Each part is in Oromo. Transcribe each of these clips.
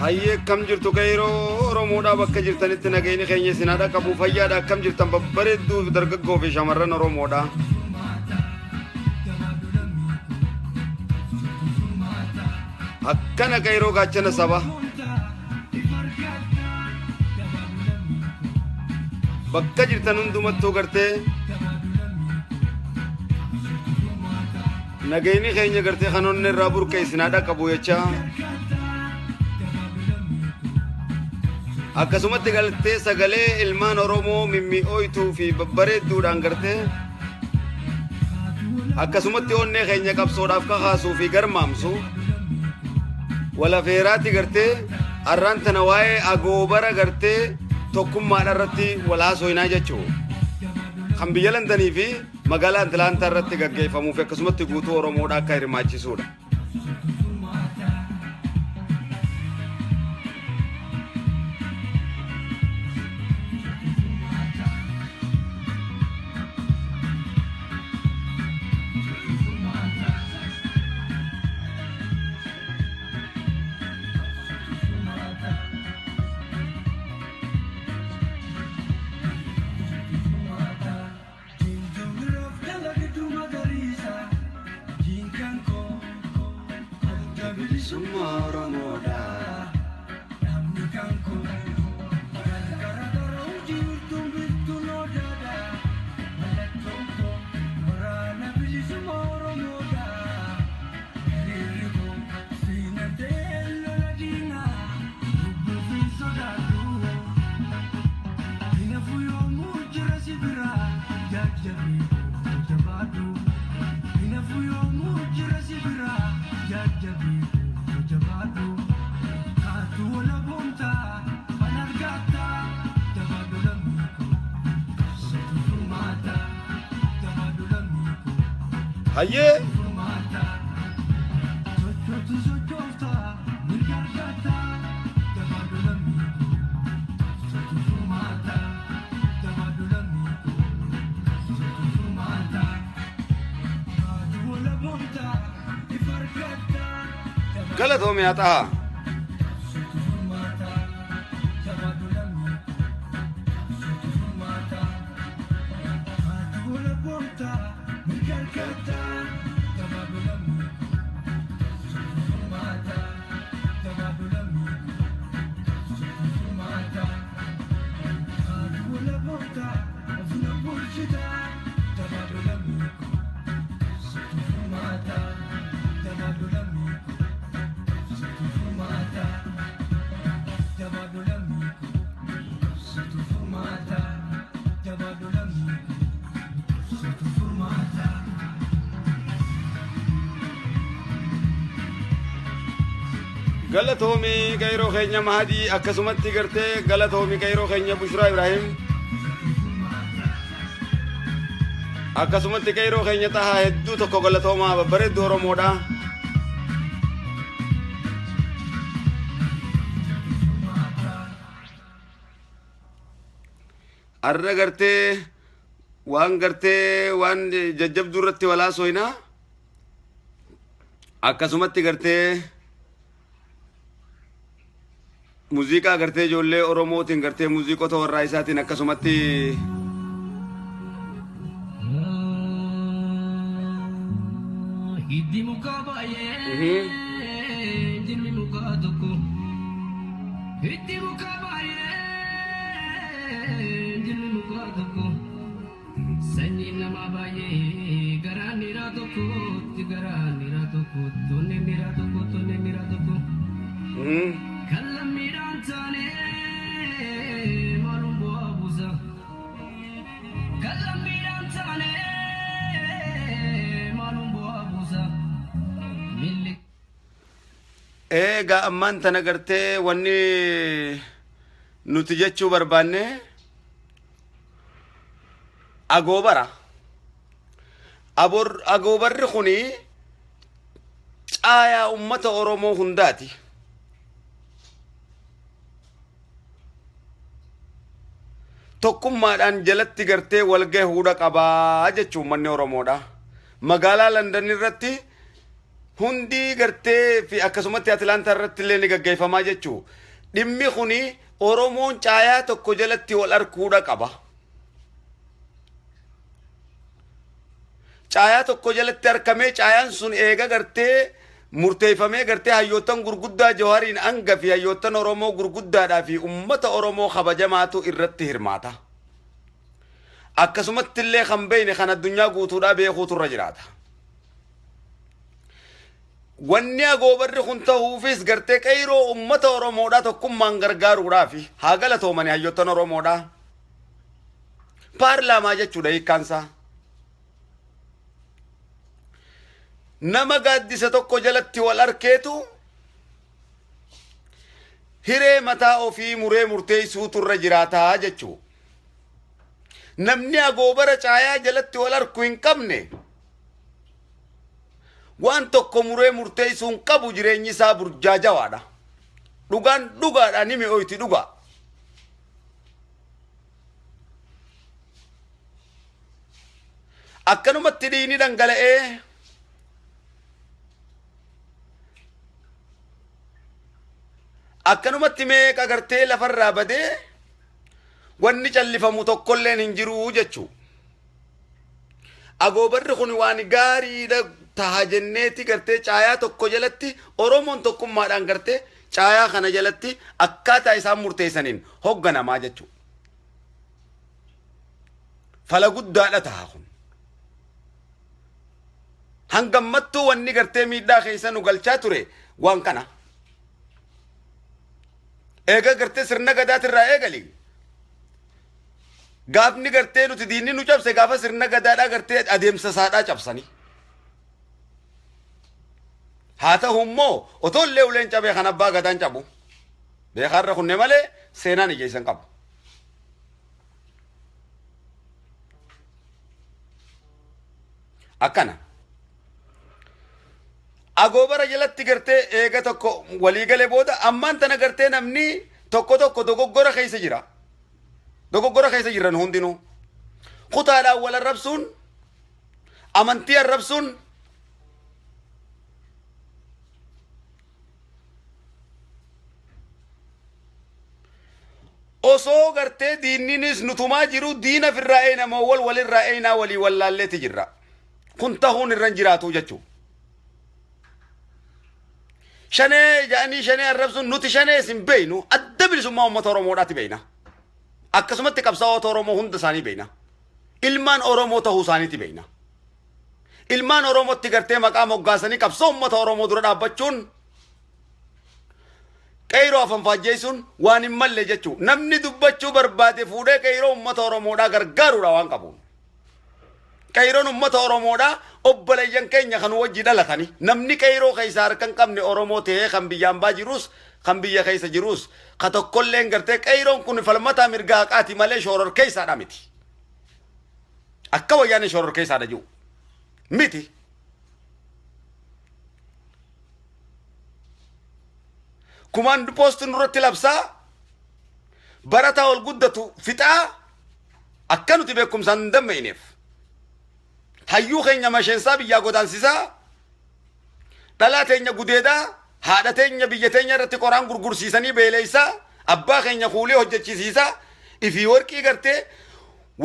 Hayyee akkam jirtu qeeroo Oromoodhaa bakka jirtanitti nageenyi keenya isin haa dhaqqabu fayyaadha akkam jirtan babbareedduu fi dargaggoo fi shamarran Oromoodhaa. Akkana qeeroo gaachana saba. Bakka jirtan hundumattuu gartee Nagayni keenya gartee kan onnee irraa burqe isin haa dhaqqabu jecha akkasumatti galtee sagalee ilmaan Oromoo mimmi'ooytuu fi babbareedduudhaan gartee akkasumatti onnee keenya qabsoodhaaf kakaasuu fi garmaamsu walafeeraatti gartee arraan tana waa'ee agoobara gartee tokkummaadha irratti wal haasoynaa jechuu kan biyya Landanii fi Magaalaa Atlaantaa irratti gaggeeffamuu fi akkasumatti guutuu Oromoodhaa akka hirmaachisuudha. Bilisummaa Oromoodha. Namni kan koo gargara gara hojii wirtuun biiftuun odaadha. Mallattoon koo waraana bilisummaa Oromoodha. Hiriirri koo siina ta'ee lola diinaa lubbuu fi sodaadhu. Hinafu yoomuu jira si bira jajjabe jabaadhu. Hinafu yoomuu jira si bira jajjabe jabaadhu. Kaatu wala boonta kan argatta jabaadhu lammii koo qabsootu furmaata jabaadhu lammii koo Hayyee. furmaata. Sochootu sochoofta mirga argatta jabaadhu lammii koo. Galatoomi haa xahaa. Galatoomi qeyroo keenya Mahadii akkasumatti gartee galatoomi qeyroo keenya Bushraa Ibrahim akkasumatti qeyroo keenya Xahaa hedduu tokko galatoomaa babbareedduu Oromoodha. Arra gartee waan gartee waan jajjabduu irratti walaa sooyinaa akkasumatti gartee muziiqaa gartee ijoollee Oromootiin gartee muziiqota warraa isaatiin akkasumatti Hiddi mukaa baay'ee jirmi mukaa tokko. Hiddi mukaa baay'ee jirmi mukaa tokko. Sanyiin namaa baay'ee garaan dhiiraa tokkotti garaan dhiiraa tokkotti onneen dhiiraa tokkotti onneen dhiiraa tokko. Kan lammiidhaan taane maalum bu'aa buusa. Kan lammiidhaan taane maalum bu'aa buusa. Milli. Eegaa ammaan tana gartee wanni nuti jechuu barbaanne agoobara. Agoobarri kuni caayaa ummata Oromoo hundaati. Tokkummaadhaan jalatti gartee wal gahuudha qabaa jechuun manni Oromoodha. Magaalaa Landan irratti Hundii gartee fi akkasumatti Atilaantaa irratti illee ni gaggeeffamaa jechuu. Dhimmi kuni Oromoon caayaa tokko jalatti wal arkuudha qaba. Caayaa tokko jalatti arkamee caayaan sun eega gartee murteeffamee gartee hayyoottan gurguddaa Jawaariin hanga fi hayyoottan Oromoo gurguddaadhaa fi ummata Oromoo kabajamaatu irratti hirmaata. Akkasumatti illee kan beekne kan addunyaa guutuudhaa beekuutu irra jiraata. Wanni agoobarri kun ta'uufis gartee qeyroo ummata Oromoodhaa tokkummaan gargaaruudhaafi haa galatoomani hayyoottan Oromoodhaa. Paarlaamaa jechuudha hiikkaansaa. Nama gaaddisa tokko jalatti wal arkeetu hiree mataa ofii muree murteessuutu irra jiraataa jechuu. Namni agoobara caayaa jalatti wal arku hin qabne waan tokko muree murteessuu hin qabu, jireenyi isaa burjaajawaadha. Dhugaan dhugaadha, ni mi'ooyti dhugaa. Akkanumatti dhiigni dhangala'ee akkanumatti meeqa gartee lafarraa badee wanni callifamu tokkolleen hin jiruu jechuu. Agoobarri kun waan gaariidha taha jenneeti gartee caayaa tokko jalatti Oromoon tokkummaadhaan gartee caayaa kana jalatti akkaataa isaan murteessaniin hogganamaa jechuu. Fala guddaadha taha kun. Hangammattuu wanni gartee miidhaa keessa nu galchaa ture waan kana. Eega gartee sirna gadaatirraa eegali. Gaafni gartee nuti diinni nu cabse gaafa sirna gadaadhaa gartee adeemsa isaadhaa cabsanii. Haa ta'u immoo otoo illee uleen cabee kan abbaa gadaan cabu. Beekaarra kunne malee seenaan ija qabu. Akkana. Agoobara jalatti gartee eega tokko waliigalee booda ammaan tana gartee namni tokko tokko dogoggora keessa jira. Dogoggora keessa jiran hundinuu. Kutaadhaan wal arrabsuun, amantii arrabsuun, osoo gartee diinninis nutumaa jiru diina firraa eenamoo wal walirraa eenaa walii wallaalleeti jirra. Kun tahuun irra hin jiraatu jechuudha. Shanee jedhanii shanee arrabsuun, nuti shanee isin beeynu, Adda Bilisummaa Uummata Oromoodhaati beeyna. Akkasumatti qabsaa'ota Oromoo hunda isaanii beeyna. Ilmaan Oromoo tahuu isaaniiti beeyna. Ilmaan Oromootti gartee maqaa moggaasanii qabsoo uummata Oromoo dura dhaabbachuun, qeyroo afan faajjeessuun waan hin malle jechuu. Namni dubbachuu barbaade fuudhee qeyroo uummata Oromoodhaa gargaaruudha waan qabuun. Qeyroon uummata Oromoodhaa obboleeyyan keenya kan wajji dhalatani. Namni qeyroo keessa harka hin qabne Oromoo ta'ee kan biyyaan baa jirus kan biyya keessa jirus ka tokkolleen gartee qeyroon kun falmataa mirga haqaati malee shooror keessaadha miti. Akka wayyaanee shooror keessaadha jiru miti. Command post nurratti labsaa barataa ol guddatu fixaa akka nuti beekumsaan hin dammaqneef, hayyuu keenya masheensaa biyyaa godaansisaa, dhalaa teenya gudeedaa, haadha teenya biyya teenya irratti qoraan gurgursiisanii beeleessaa, abbaa keenya kuulee hojjechisiisaa, ifii warqii gartee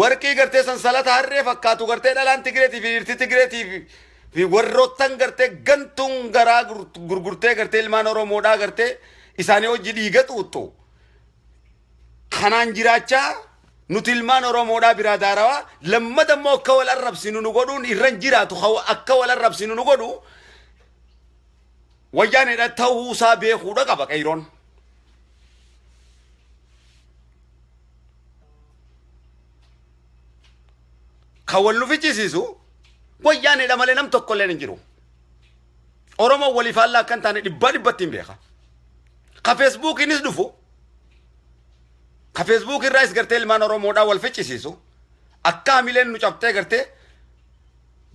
warqii gartee sansalata harree fakkaatu gartee dhalaan Tigireetii fi dhiirti Tigireetii fi warroottan gartee gantuun garaa gurgurtee gartee ilmaan Oromoodhaa gartee isaanii hojii dhiiga xuuxxu. Kanaan jiraachaa nuti ilmaan Oromoodhaa biraa daarawaa lammata immoo akka wal arrabsinu nu godhuun irra hin jiraatu. Akka wal arrabsinu nu godhu wayyaaneedha ta'uu isaa beekuudha qaba qeeyroon. Kan wal nu ficcisiisu wayyaaneedha malee nam tokko illee hin jiru. Oromoon walii faallaa akka hin taane dhibbaa dhibbatti hin beeka. Ka Feesbuukiinis dhufu, ka Feesbuuk irraas gartee ilmaan Oromoodhaa wal ficcisiisu, akka hamileen nu cabxee gartee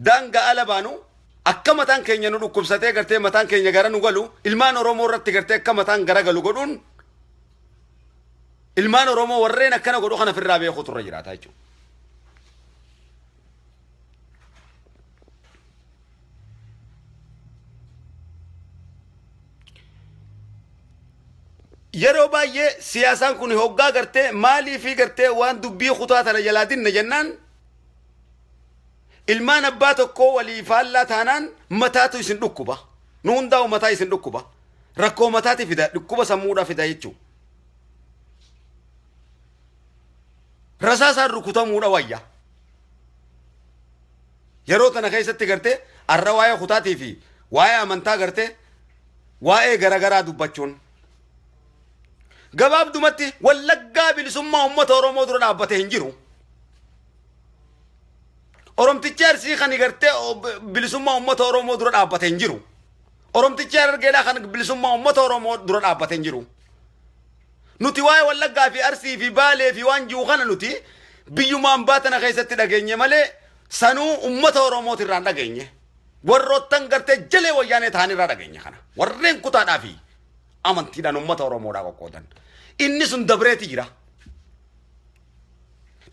daangaa ala baanu, akka mataan keenya nu dhukkubsatee gartee mataan keenya gara nu galu, ilmaan Oromoo irratti gartee akka mataan gara galu godhuun, ilmaan Oromoo warreen akkana godhu kana ofirraa beekuutu irra jiraata jechuudha. Yeroo baay'ee siyaasaan kun hoggaa gartee maalii fi gartee waan dubbii kutaa tana jalaa dinna jennaan, ilmaan abbaa tokkoo walii faallaa taanaan mataatu isin dhukkuba. Nu hundaa'u mataa isin dhukkuba. Rakkoo mataati fida, dhukkuba sammuudhaa fida jechuudha. Rasaasaan rukutamuudha wayya. Yeroo tana keessatti gartee arra waa'ee kutaatii fi waa'ee amantaa gartee waa'ee garagaraa dubbachuun. Gabaabdumatti, Wallaggaa bilisummaa uummata Oromoo dura dhaabbatee hin jiru. Oromtichi Arsii kan gartee bilisummaa uummata Oromoo dura dhaabbatee hin jiru. Oromtichi Harargeedhaa kan bilisummaa uummata Oromoo dura dhaabbatee hin jiru. Nuti waa'ee Wallaggaa fi Arsii fi Baalee fi waan jiru kana nuti biyyumaan baatana keessatti dhageenye malee sanuu uummata Oromootirraa hin dhageenye. Warroottan gartee jalee Wayyaanee ta'anirraa dhageenye kana. Warreen kutaadhaa fi amantiidhaan uummata Oromoodhaa qoqqoodan. Inni sun dabreeti jira.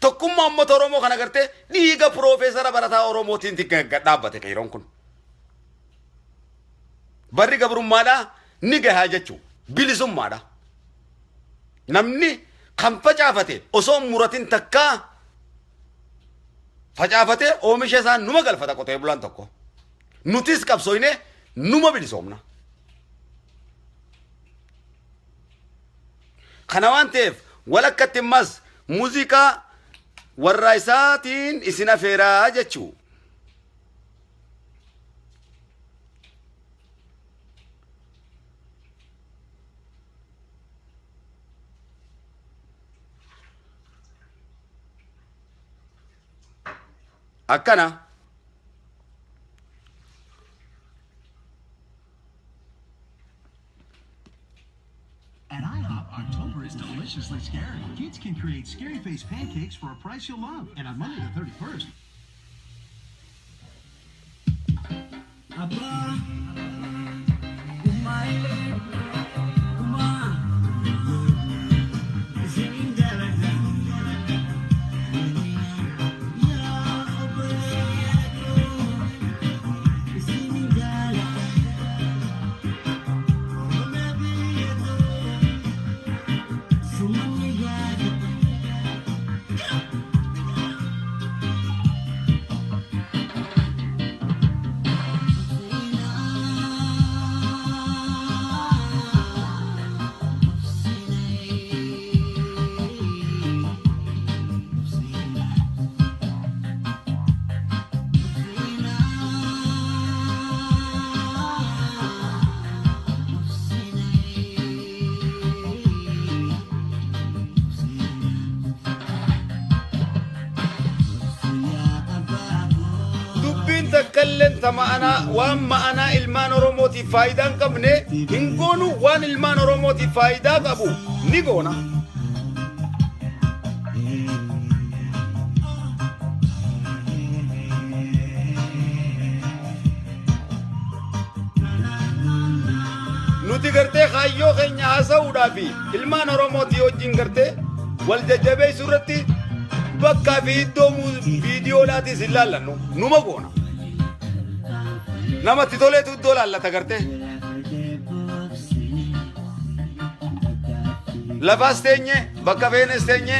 Tokkummaa uummata Oromoo kana gartee dhiiga Piroofeesara barataa Oromootiin dhaabbate qeeroon kun. Barri gabrummaadhaa ni gahaa jechuudha. Bilisummaadha. Namni kan facaafate osoo hin muratin takkaa facaafatee oomisha isaa numa galfata qotee bulaan tokko. Nutis qabsooyne numa bilisoomna. Kana waan ta'eef, walakkatti ammas muuziqaa warra isaatiin isin afeeraa jechuu. Akkana. At IHOP, October is deliciously scary. Kids can create scary face pancakes for a price you'll love. And on Monday the 31st, Abbaa, ummaa, ummaa, isin jaalladha. Yaa obboleeyyoo, isin jaalladha. Oromiyaa biyya too, sumanni gaafadha. Dubbiin takkalleen ta ma'anaa, waan ma'anaa ilmaan Oromootiif faayidaa hin qabne hin goonu, waan ilmaan Oromootiif faayidaa qabu ni goona. Nuti gartee kaayyoo keenya haasa'uudhaa fi ilmaan Oromootii wajjin gartee wal jajjabeessuu irratti bakkaa fi iddoo viidiyoodhaatis hin laallannu, numa goona. Namatti toleetu iddoo laallata gartee. Lafaas teenye, bakka feenes teenye,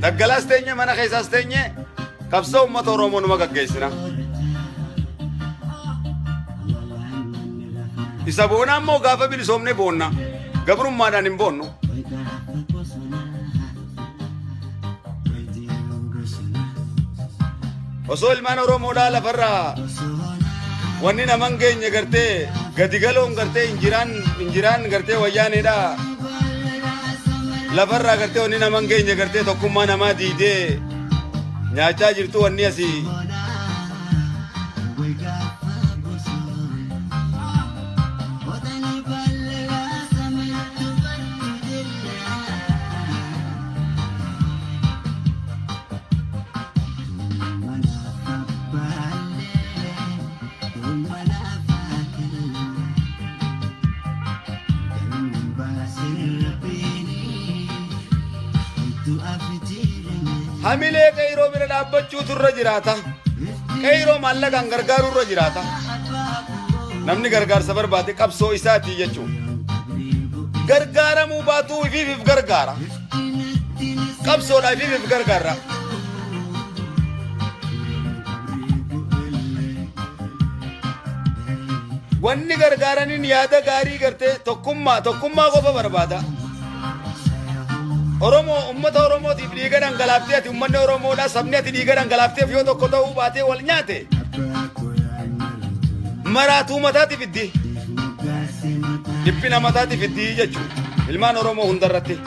daggalaas teenye, mana keessaas teenye, qabsoo uummata Oromoo numa gaggeessina. Isa boonaa immoo gaafa bilisoomne boonna. Gabrummaadhaan hin boonnu. Osoo ilmaan Oromoodhaa lafarraa wanni naman geenye gartee gadi galoon gartee injiraan injiraan gartee Wayyaaneedhaa lafarraa gartee wanni naman geenye gartee tokkummaa namaa diidee nyaachaa jirtu wanni asii. Hamilee qeyroo bira dhaabbachuutu irra jiraata. Qeyroo maallaqaan gargaaruu irra jiraata. Namni gargaarsa barbaade qabsoo isaatii jechuudha. Gargaaramuu baatuu ifiif if gargaara. Qabsoodha ifiif if gargaara. Wanni gargaaraniin yaada gaarii gartee tokkummaa tokkummaa qofa barbaada. Oromoo ummata Oromootiif dhiiga dhangalaaftee ati ummanni Oromoodha sabni ati dhiiga dhangalaafteef yoo tokko ta'uu baatee wal nyaate maraatuu mataati fiddi. Dhiphina mataati fiddi jechuudha. Ilmaan Oromoo hundarratti.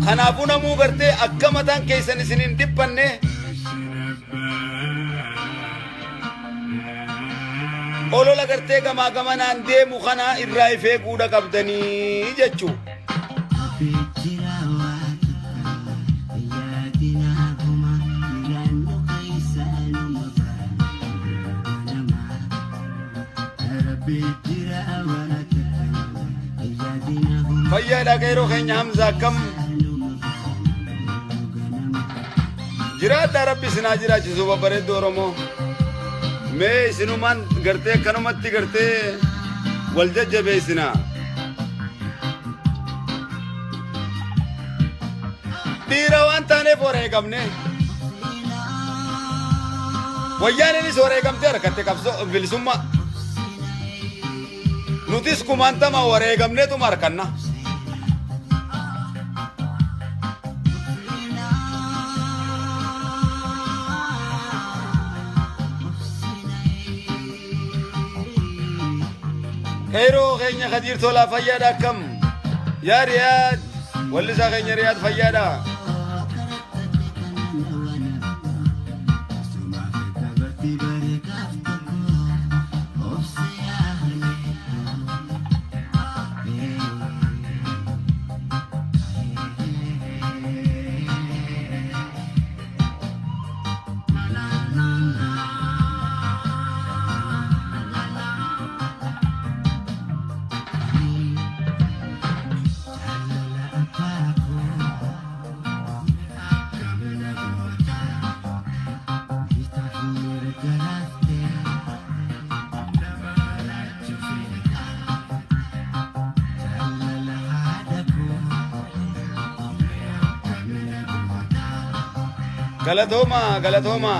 Kanaafuu namuu gartee akka mataan keessan isin hin dhiphanne olola gartee gamaa gamanaan deemu kana irraa if eeguudha qabdanii jechuu. Fayyaadha qeeroo keenya Hamza akkam jiraadha rabbi isin haa jiraachisu babbareedduu Oromoo. Mee isinumaan gartee akkanumatti gartee wal jajjabeessina. Dhiira waan taaneef wareegamne. Wayyaaneenis wareegamtee harkatte qabsoo bilisummaa. Nutis kumaantama wareegamneetuma harkanna. Qeeroo keenya Kadiir Tolaa fayyaadha akkam? Yaa Riyaad wallisaa keenya Riyaad fayyaadha. Galatooma galatooma.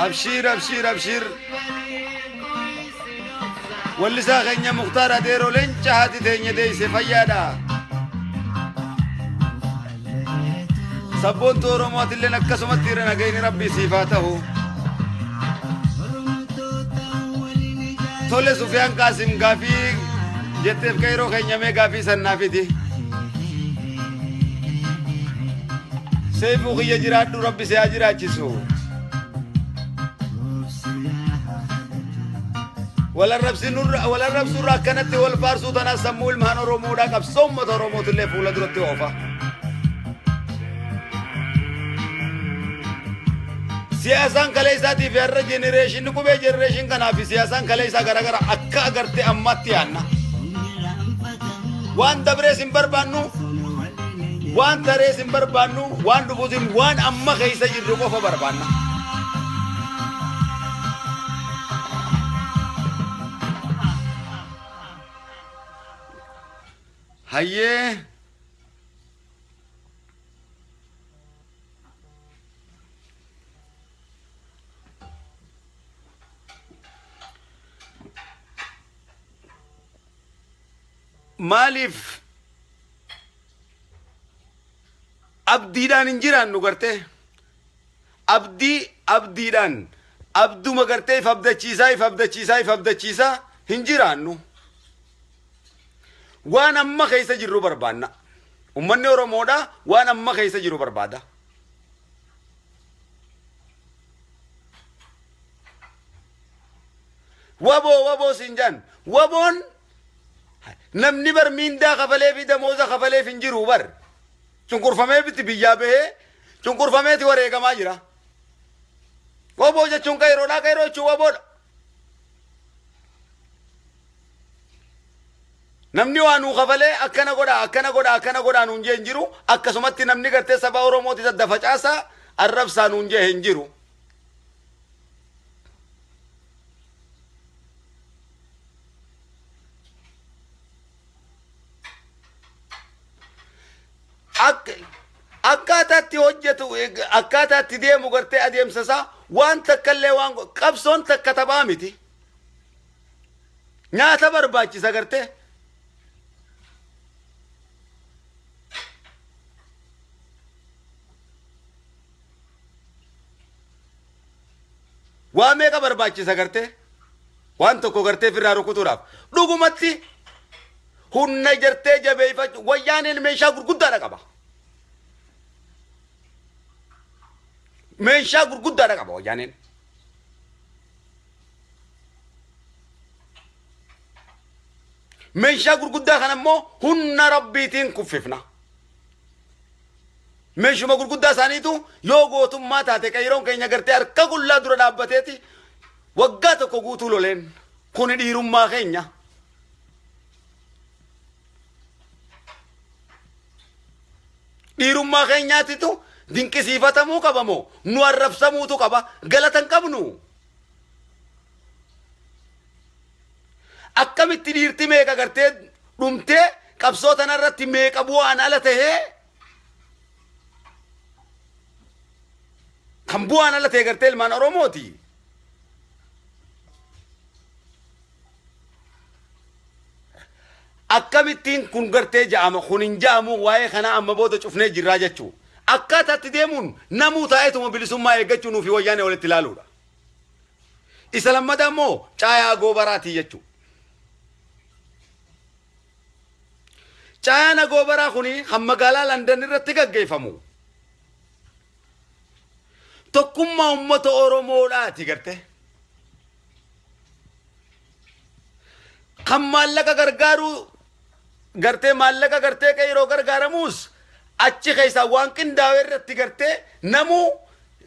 Abshiir abshiir abshiir. Wallisaa keenya Muktaar Adeeroo leenca haati teenya deeyse fayyaadha. Sabboontuu Oromoo atilleen akkasumatti irra nagayni Rabbii siif haa ta'u. Tole Sufiyaan Qaasim gaafii jetteef qeeroo keenya mee gaafii sannaa fidi. Seefuu kiyya jiraadhu Rabbi si haa jiraachisu. Wal arrabsuurra akkanatti wal faarsuu tanaa sammuu ilmaan Oromoodhaa qabsoo uummata Oromootillee fuula duratti oofa. Siyaasaan kalee isaatii fi har'a jenereeshinni qubee jenereeshin kanaa fi siyaasaan kalee isaa garaagara akka agartee ammaatti yaanna. Waan dabrees hin barbaannu, waan tarees hin barbaannu, waan dhufuus hin waan amma keessa jirru qofa barbaanna. Hayyee. Maaliif abdiidhaan hin jiraannu gartee? Abdii abdiidhaan abduma gartee if abdachiisaa if abdachiisaa if abdachiisaa hin jiraannu. Waan amma keessa jirru barbaanna. Ummanni Oromoodha waan amma keessa jiru barbaada. Waboo waboo siin jaan. Waboon namni bar miindaa kafalee fi damooza kafaleef hin jiru bar. Cunqurfamee bitti biyyaa bahee cunqurfameeti wareegamaa jira. Waboo jechuun qeeroodha, qeeroo jechuun waboodha. Namni waa nuu kafalee akkana godhaa akkana godhaa akkana godhaa nuun jee hin jiru. Akkasumatti namni gartee saba Oromooti sadda facaasaa arrabsaa nuun jee hin jiru. Akkaataa itti hojjetu, akkaataa itti deemu gartee adeemsa isaa waan takka illee waan qabsoon takka taphaa miti. Nyaata barbaachisa gartee. Waa meeqa barbaachisa gartee? Waan tokko gartee ofirraa rukutuudhaaf. Dhugumatti humna jartee jabeeffachuu wayyaaneen meeshaa gurguddaadha qaba. Meeshaa gurguddaadha qaba wayyaaneen. Meeshaa gurguddaa kana immoo humna rabbiitiin kuffifna. Meeshuma gurguddaa isaaniitu yoo gootummaa taate qeeyroon keenya gartee harka qullaa dura dhaabbateeti waggaa tokko guutuu loleen kuni dhiirummaa keenya. Dhiirummaa keenyaatitu dinqisiifatamuu qaba moo nu arrabsamuutu qaba galata hin qabnu. Akkamitti dhiirti meeqa gartee dhumtee qabsoo tanarratti meeqa bu'aan ala tahee kan bu'aan ala ta'e gartee ilmaan Oromooti. Akkamittiin kun gartee ja'ama kun hin ja'amu waa'ee kanaa amma booda cufnee jirraa jechuu. Akkaataatti deemuun namuu taa'eetuma bilisummaa eeggachuu nuufi wayyaanee walitti ilaaluudha. Isa lammataa immoo caayaa goobaraatii jechuu. Caayaan agoobaraa kuni kan magaalaa Landan irratti gaggeeffamu. Tokkummaa uummata Oromoodhaati garte. Kan maallaqa gargaaruu gartee maallaqa gartee qeyroo gargaaramuus achi keessaa waan qindaa'e irratti gartee namuu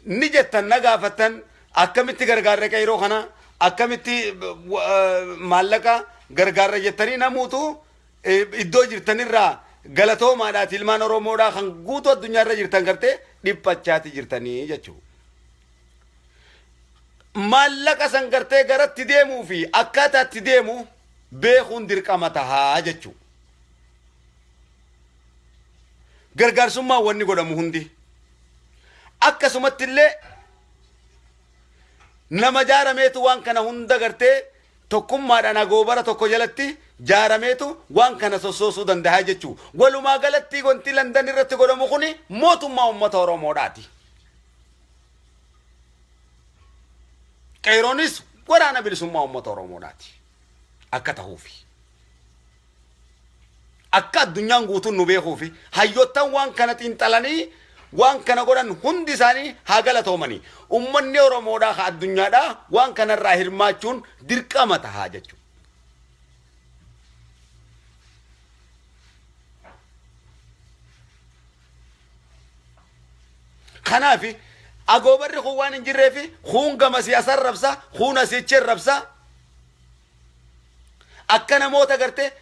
ni jettan na gaafattan akkamitti gargaarra qeyroo kana akkamitti maallaqa gargaarra jettanii namuutu iddoo jirtanirraa galatoomaadhaati ilmaan Oromoodhaa kan guutuu addunyaarra jirtan gartee dhiphachaati jirtanii jechuudha. Maallaqa san gartee garatti deemuu fi akkaataa itti deemu beekuun dirqama tahaa jechuudha. Gargaarsummaan wanni godhamu hundi. Akkasumatti illee nama jaarameetu waan kana hunda gartee tokkummaadhaan agoobara tokko jalatti jaarameetu waan kana sossoosuu danda'a jechuu. Walumaa galatti wanti Landan irratti godhamu kuni mootummaa uummata Oromoodhaati. Qeeroonis waraana bilisummaa uummata Oromoodhaati. Akka tahuufi. Akka addunyaan guutuun nu beekuufi hayyottan waan kana xiinxalanii waan kana godhan hundi isaanii haa galatoomanii. Uummanni Oromoodhaa ka addunyaadhaa waan kanarraa hirmaachuun dirqama tahaa jechuudha. Kanaaf agoobarri kun waan hin jirreefi kuun gamasii as arrabsa kuun asiichi arrabsa. Akka namoota gartee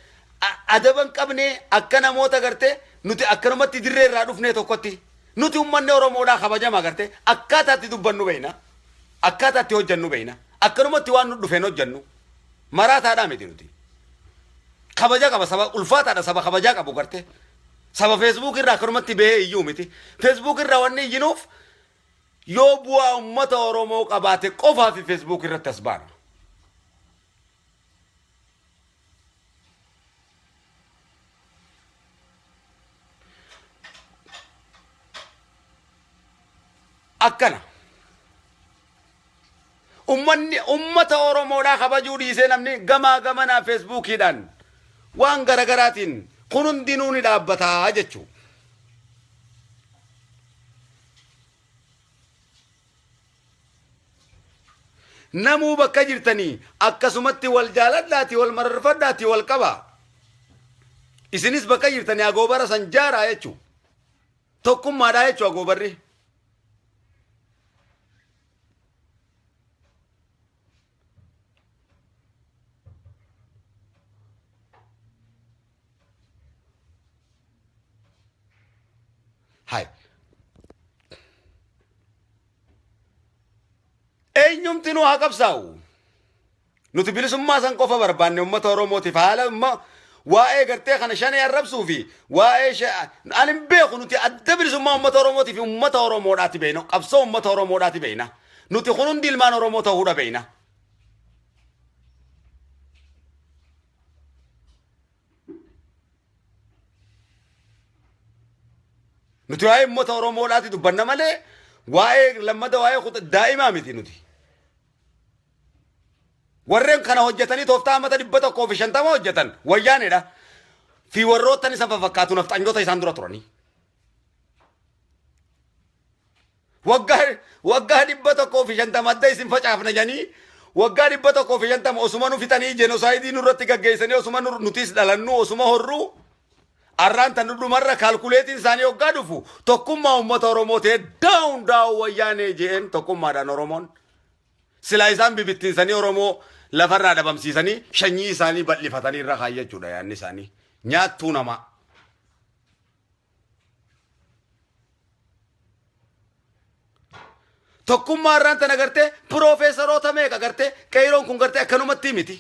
adaba hin qabne akka namoota gartee nuti akkanumatti dirree irraa dhufnee tokkotti nuti uummanni Oromoodhaa kabajama gartee akkaataa itti dubbannu beekna akkaataa itti hojjennu beekna akkanumatti waan nu dhufeen hojjennu maraataadhaa miti nuti kabaja qaba saba ulfaataadha saba kabajaa qabu gartee saba feesbuuk irraa akkanumatti bahee iyyuu miti feesbuuk irraa wanni iyyinuuf Yoo bu'aa ummata Oromoo qabaate qofaafi Facebook irratti as baana. Akkana. Ummanni ummata Oromoodhaa kabajuu dhiisee namni gamaa gamanaa Facebookiidhaan waan garagaraatiin kun hundinuu ni dhaabbataa jechuudha. Namuu bakka jirtanii akkasumatti wal jaaladhaati wal mararfadhaati wal qabaa. Isinis bakka jirtanii agoobara san jaaraa jechuu. Tokkummaadhaa jechuu agoobarri. Hay. Eenyumtinuu haa qabsaa'u. Nuti bilisummaa san qofa barbaanne uummata Oromootiif haala amma waa'ee gartee kana shanee arrabsuu fi waa'ee ani hin beeku nuti adda bilisummaa uummata Oromootiif uummata Oromoodhaati beekna qabsoo uummata Oromoodhaati beekna nuti kun hundi ilmaan Oromoo ta'uudha beekna. Nuti waa'ee uummata Oromoodhaati dubbanna malee waa'ee lammata waa'ee daa'imaa miti nuti. Warreen kana hojjetanii tooftaa amata 150 hojjetan wayyaanedha. Fi warroottan isa fafakkaatu nafxanyoota isaan dura turanii. Waggaa 150 adda isin facaafna jedhanii waggaa 150 osuma nu fixanii jenosaayidii nurratti gaggeessanii osuma nutis dhalannu osuma horruu arraan tan dhumarra kaalkuleetiin isaanii waggaa dhufu tokkummaa uummata Oromoo ta'ee daawun daawun wayyaanee je'een tokkummaadhaan Oromoon silaa isaan bibittinsanii Oromoo lafarraa dhabamsiisanii shanyii isaanii bal'ifatanii irra kaayyachuudha yaadni isaanii nyaattuu namaa. Tokkummaa irraan tana gartee piroofeesaroota meeqa gartee qeeyroon kun gartee akkanumatti miti.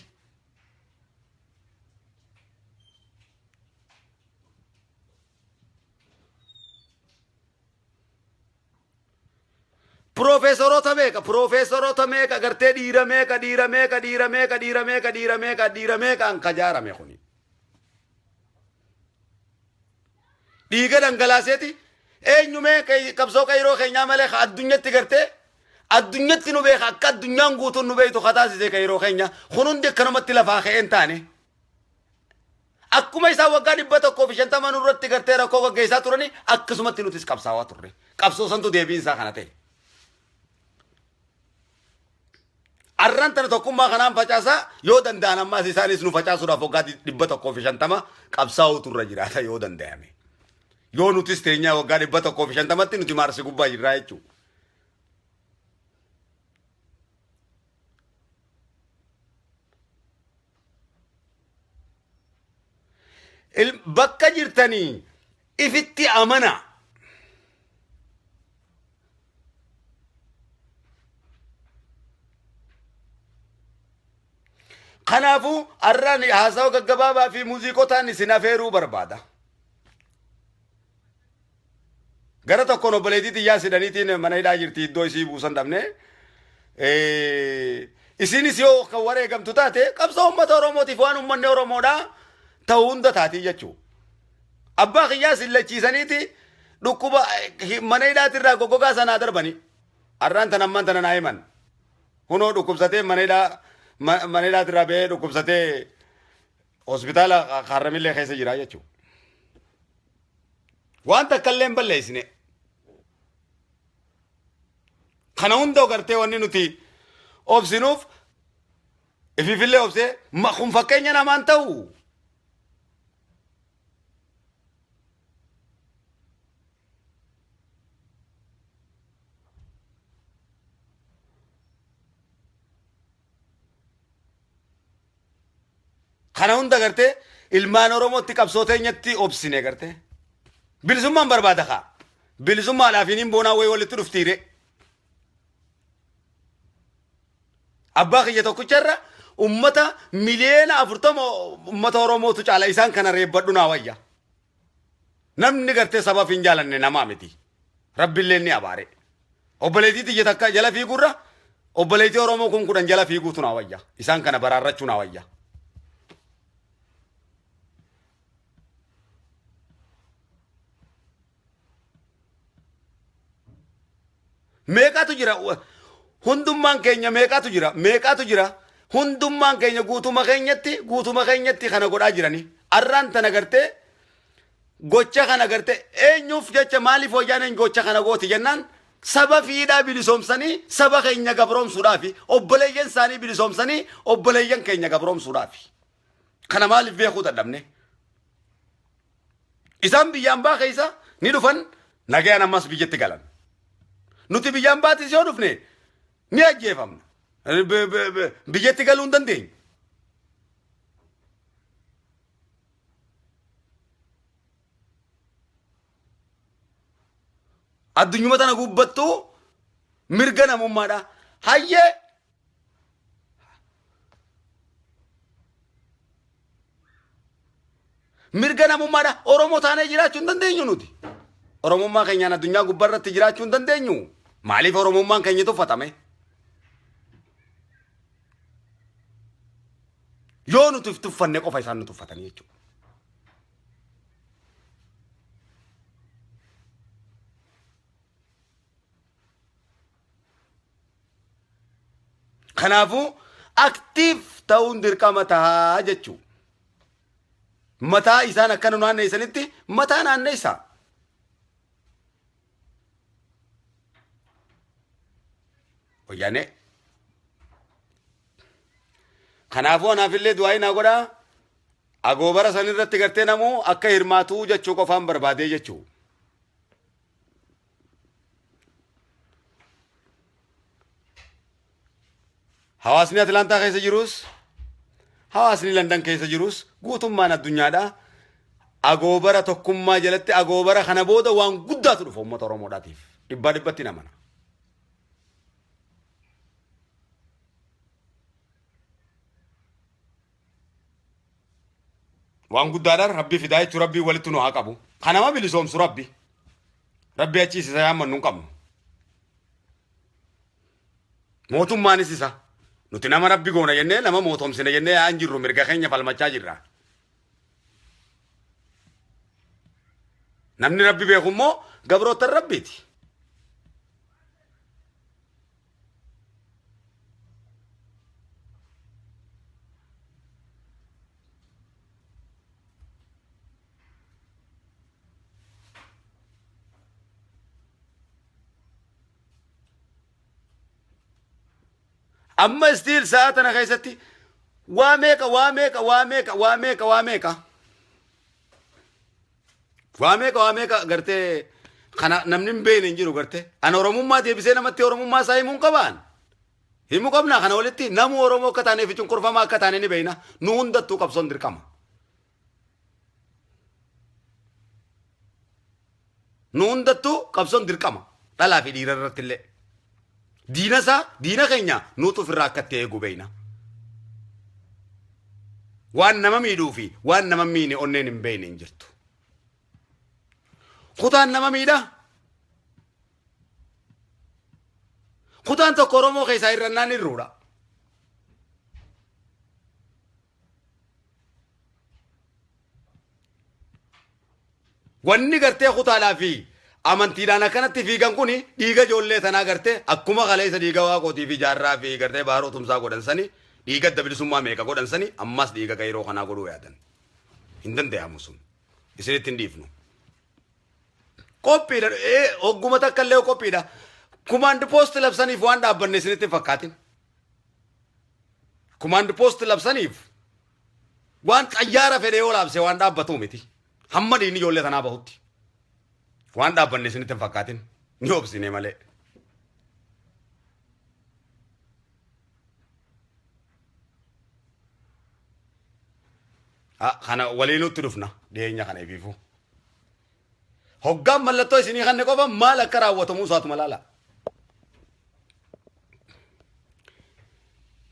Piroofeesaroota meeqa piroofeesaroota meeqa gartee dhiira meeqa dhiira meeqa dhiira meeqa dhiira meeqa dhiira meeqa dhiira meeqaan kajaarame kuni. Dhiiga dhangalaaseeti eenyu mee qabsoo qeyroo keenyaa malee ka addunyatti gartee addunyatti nu beeka akka addunyaan guutuun nu beektu ka taasise qeyroo keenya kun hundi akkanumatti lafaa ka'een taane. Akkuma isaan waggaa 150 nurratti gartee rakkoo gaggeessaa turani akkasumatti nutis qabsaawaa turre. Qabsoo santu deebiin isaa kana ta'e. Arran tana tokkummaa kanaan facaasaa yoo danda'an ammaas isaanis nu facaasuudhaaf waggaa 150 qabsaa'uutu irra jiraata yoo danda'ame. Yoo nutis teenyaa waggaa 150tti nuti maarsi gubbaa jirraa jechuudha. Bakka jirtanii ifitti amana. Kanaafuu har'aan haasawa gaggabaabaa fi muuziqotaan isin afeeruu barbaada. Gara tokkoon obboleettii tiyyaa sidhaniitiin mana hidhaa jirti iddoo isii buusan dhabne. Isinis yoo kan wareegamtu taate qabsoo uummata Oromootiif waan uummanni Oromoodhaa ta'u hunda taatii jechuudha. Abbaa kiyyaas hin lachiisaniiti dhukkuba mana hidhaatirraa goggogaa sanaa darbanii. Har'aan tan ammaan tana naa himan. Kunoo dhukkubsatee mana hidhaa mana hidhaatirraa ba'ee dhukkubsatee hospitaala Kaarramillee keessa jira jechuudha. Waan takka illee hin balleessine. Kana hunda gartee wanni nuti obsinuuf ifiifillee obsee kun fakkeenya namaan ta'u. Kana hunda gartee ilmaan Oromootti qabsoo teenyatti obsine gartee. Bilisummaan barbaada kaa. Bilisummaadhaaf hin boonaa wayii walitti dhuftiire. Abbaa kiyya tokkicharra ummata miliyoona 40 ummata Oromootu caala isaan kana reebbadhu naa wayya. Namni gartee sabaaf hin jaalanne namaa miti. Rabbillee ni abaare. Obboleettii tiyya takka jala fiigurra obboleettii Oromoo 10,000 jala fiiguutu naa wayya. Isaan kana baraarrachuu naa wayya. Meeqatu jira? Hundummaan keenya meeqatu jira? Meeqatu jira? Hundummaan keenya guutuma keenyatti guutuma keenyatti kana godhaa jirani. Arraan tana gartee gocha kana gartee eenyuuf jecha maaliif wayyaaneen gocha kana gooti jennaan saba fiidhaa bilisoomsanii saba keenya gabroomsuudhaafi obboleeyyan isaanii bilisoomsanii obboleeyyan keenya gabroomsuudhaafi. Kana maaliif beekuu dadhabne? Isaan biyya ambaa keessa ni dhufan nagayaan ammas biyyatti galan. Nuti biyya ambaatis yoo dhufne ni ajjeefamna. Biyyatti galuu hin dandeenyu. Addunyuma tana gubbattuu mirga namummaadha. Hayyee mirga namummaadha. Oromoo taanee jiraachuu hin dandeenyu nuti. Oromummaa keenyaan addunyaa gubbaarratti jiraachuu hin dandeenyu. Maaliif Oromummaan keenya tuffatame? Yoo nuti of tuffanne qofa isaan nu tuffatanii jechuudha. Kanaafuu aktiif ta'uun dirqama tahaa jechuudha. Mataa isaan akka nu naanneessanitti mataa naanneessaa. Wayyaanee. Kanaafuu anaafillee du'aa'ii naa godhaa. Agoobara san irratti gartee namuu akka hirmaatuu jechuu qofaan barbaadee jechuu. Hawaasni Atlaantaa keessa jirus, hawaasni Landan keessa jirus guutummaan addunyaadha. Agoobara tokkummaa jalatti agoobara kana booda waan guddaatu dhufa uummata Oromoodhaatiif. Dhibbaa dhibbatti namana. Waan guddaadhaan rabbi fidaa jechuun rabbii walitti nu haa qabu. Kan nama bilisoomsu rabbi. Rabbi achiis isa yaammannu hin qabnu. Mootummaanis isa. Nuti nama rabbi goona jennee nama mootomsine jennee yaa'an jirru mirga keenya falmachaa jirra. Namni rabbi beeku immoo gabroottan rabbiiti. Amma istiil sa'a tana keessatti waa meeqa waa meeqa waa meeqa waa meeqa waa meeqa waa meeqa waa meeqa gartee kana namni hin beekne hin jiru gartee an oromummaa deebisee namatti oromummaa isaa himuu hin qabaan himuu qabnaa kana walitti namu oromoo akka taanee fi cunqurfamaa akka taane ni beekna nu hundattuu qabsoon dirqama. Nu hundattuu qabsoon dirqama dhalaa fi dhiira irratti illee. Diina isaa diina keenya nuutu ofirraa akka itti eegu beekna. Waan nama miidhuu fi waan nama miine onneen hin beekne hin jirtu. Kutaan nama miidha. Kutaan tokko Oromoo keessaa hir'annaan hir'uudha. Wanni gartee kutaadhaa fi amantiidhaan akkanatti fiigan kun dhiiga ijoollee tanaa gartee akkuma kaleessa dhiiga waaqootii fi jaarraa fi gartee baaroo tumsaa godhan sani dhiiga adda bilisummaa meeqa godhan sani ammas dhiiga qeyroo kanaa godhuu yaadan. Hin danda'amu sun. Isinitti hin dhiifnu. Qophiidha. Hogguma takka illee qophiidha. Kumaand poost labsaniif waan dhaabbanne isinitti hin fakkaatin. Kumaand poost labsaniif waan xayyaara fedhe yoo laabse waan dhaabbatu miti. Hamma dhiigni ijoollee tanaa bahutti. Waan dhaabbanne isinitti hin fakkaatin. Ni obsine malee. Kana waliinutti dhufna dhiyeenya kana ifiifuu. Hoggaan mallattoo isinii kanne qofa maal akka raawwatamu isaatuma laala.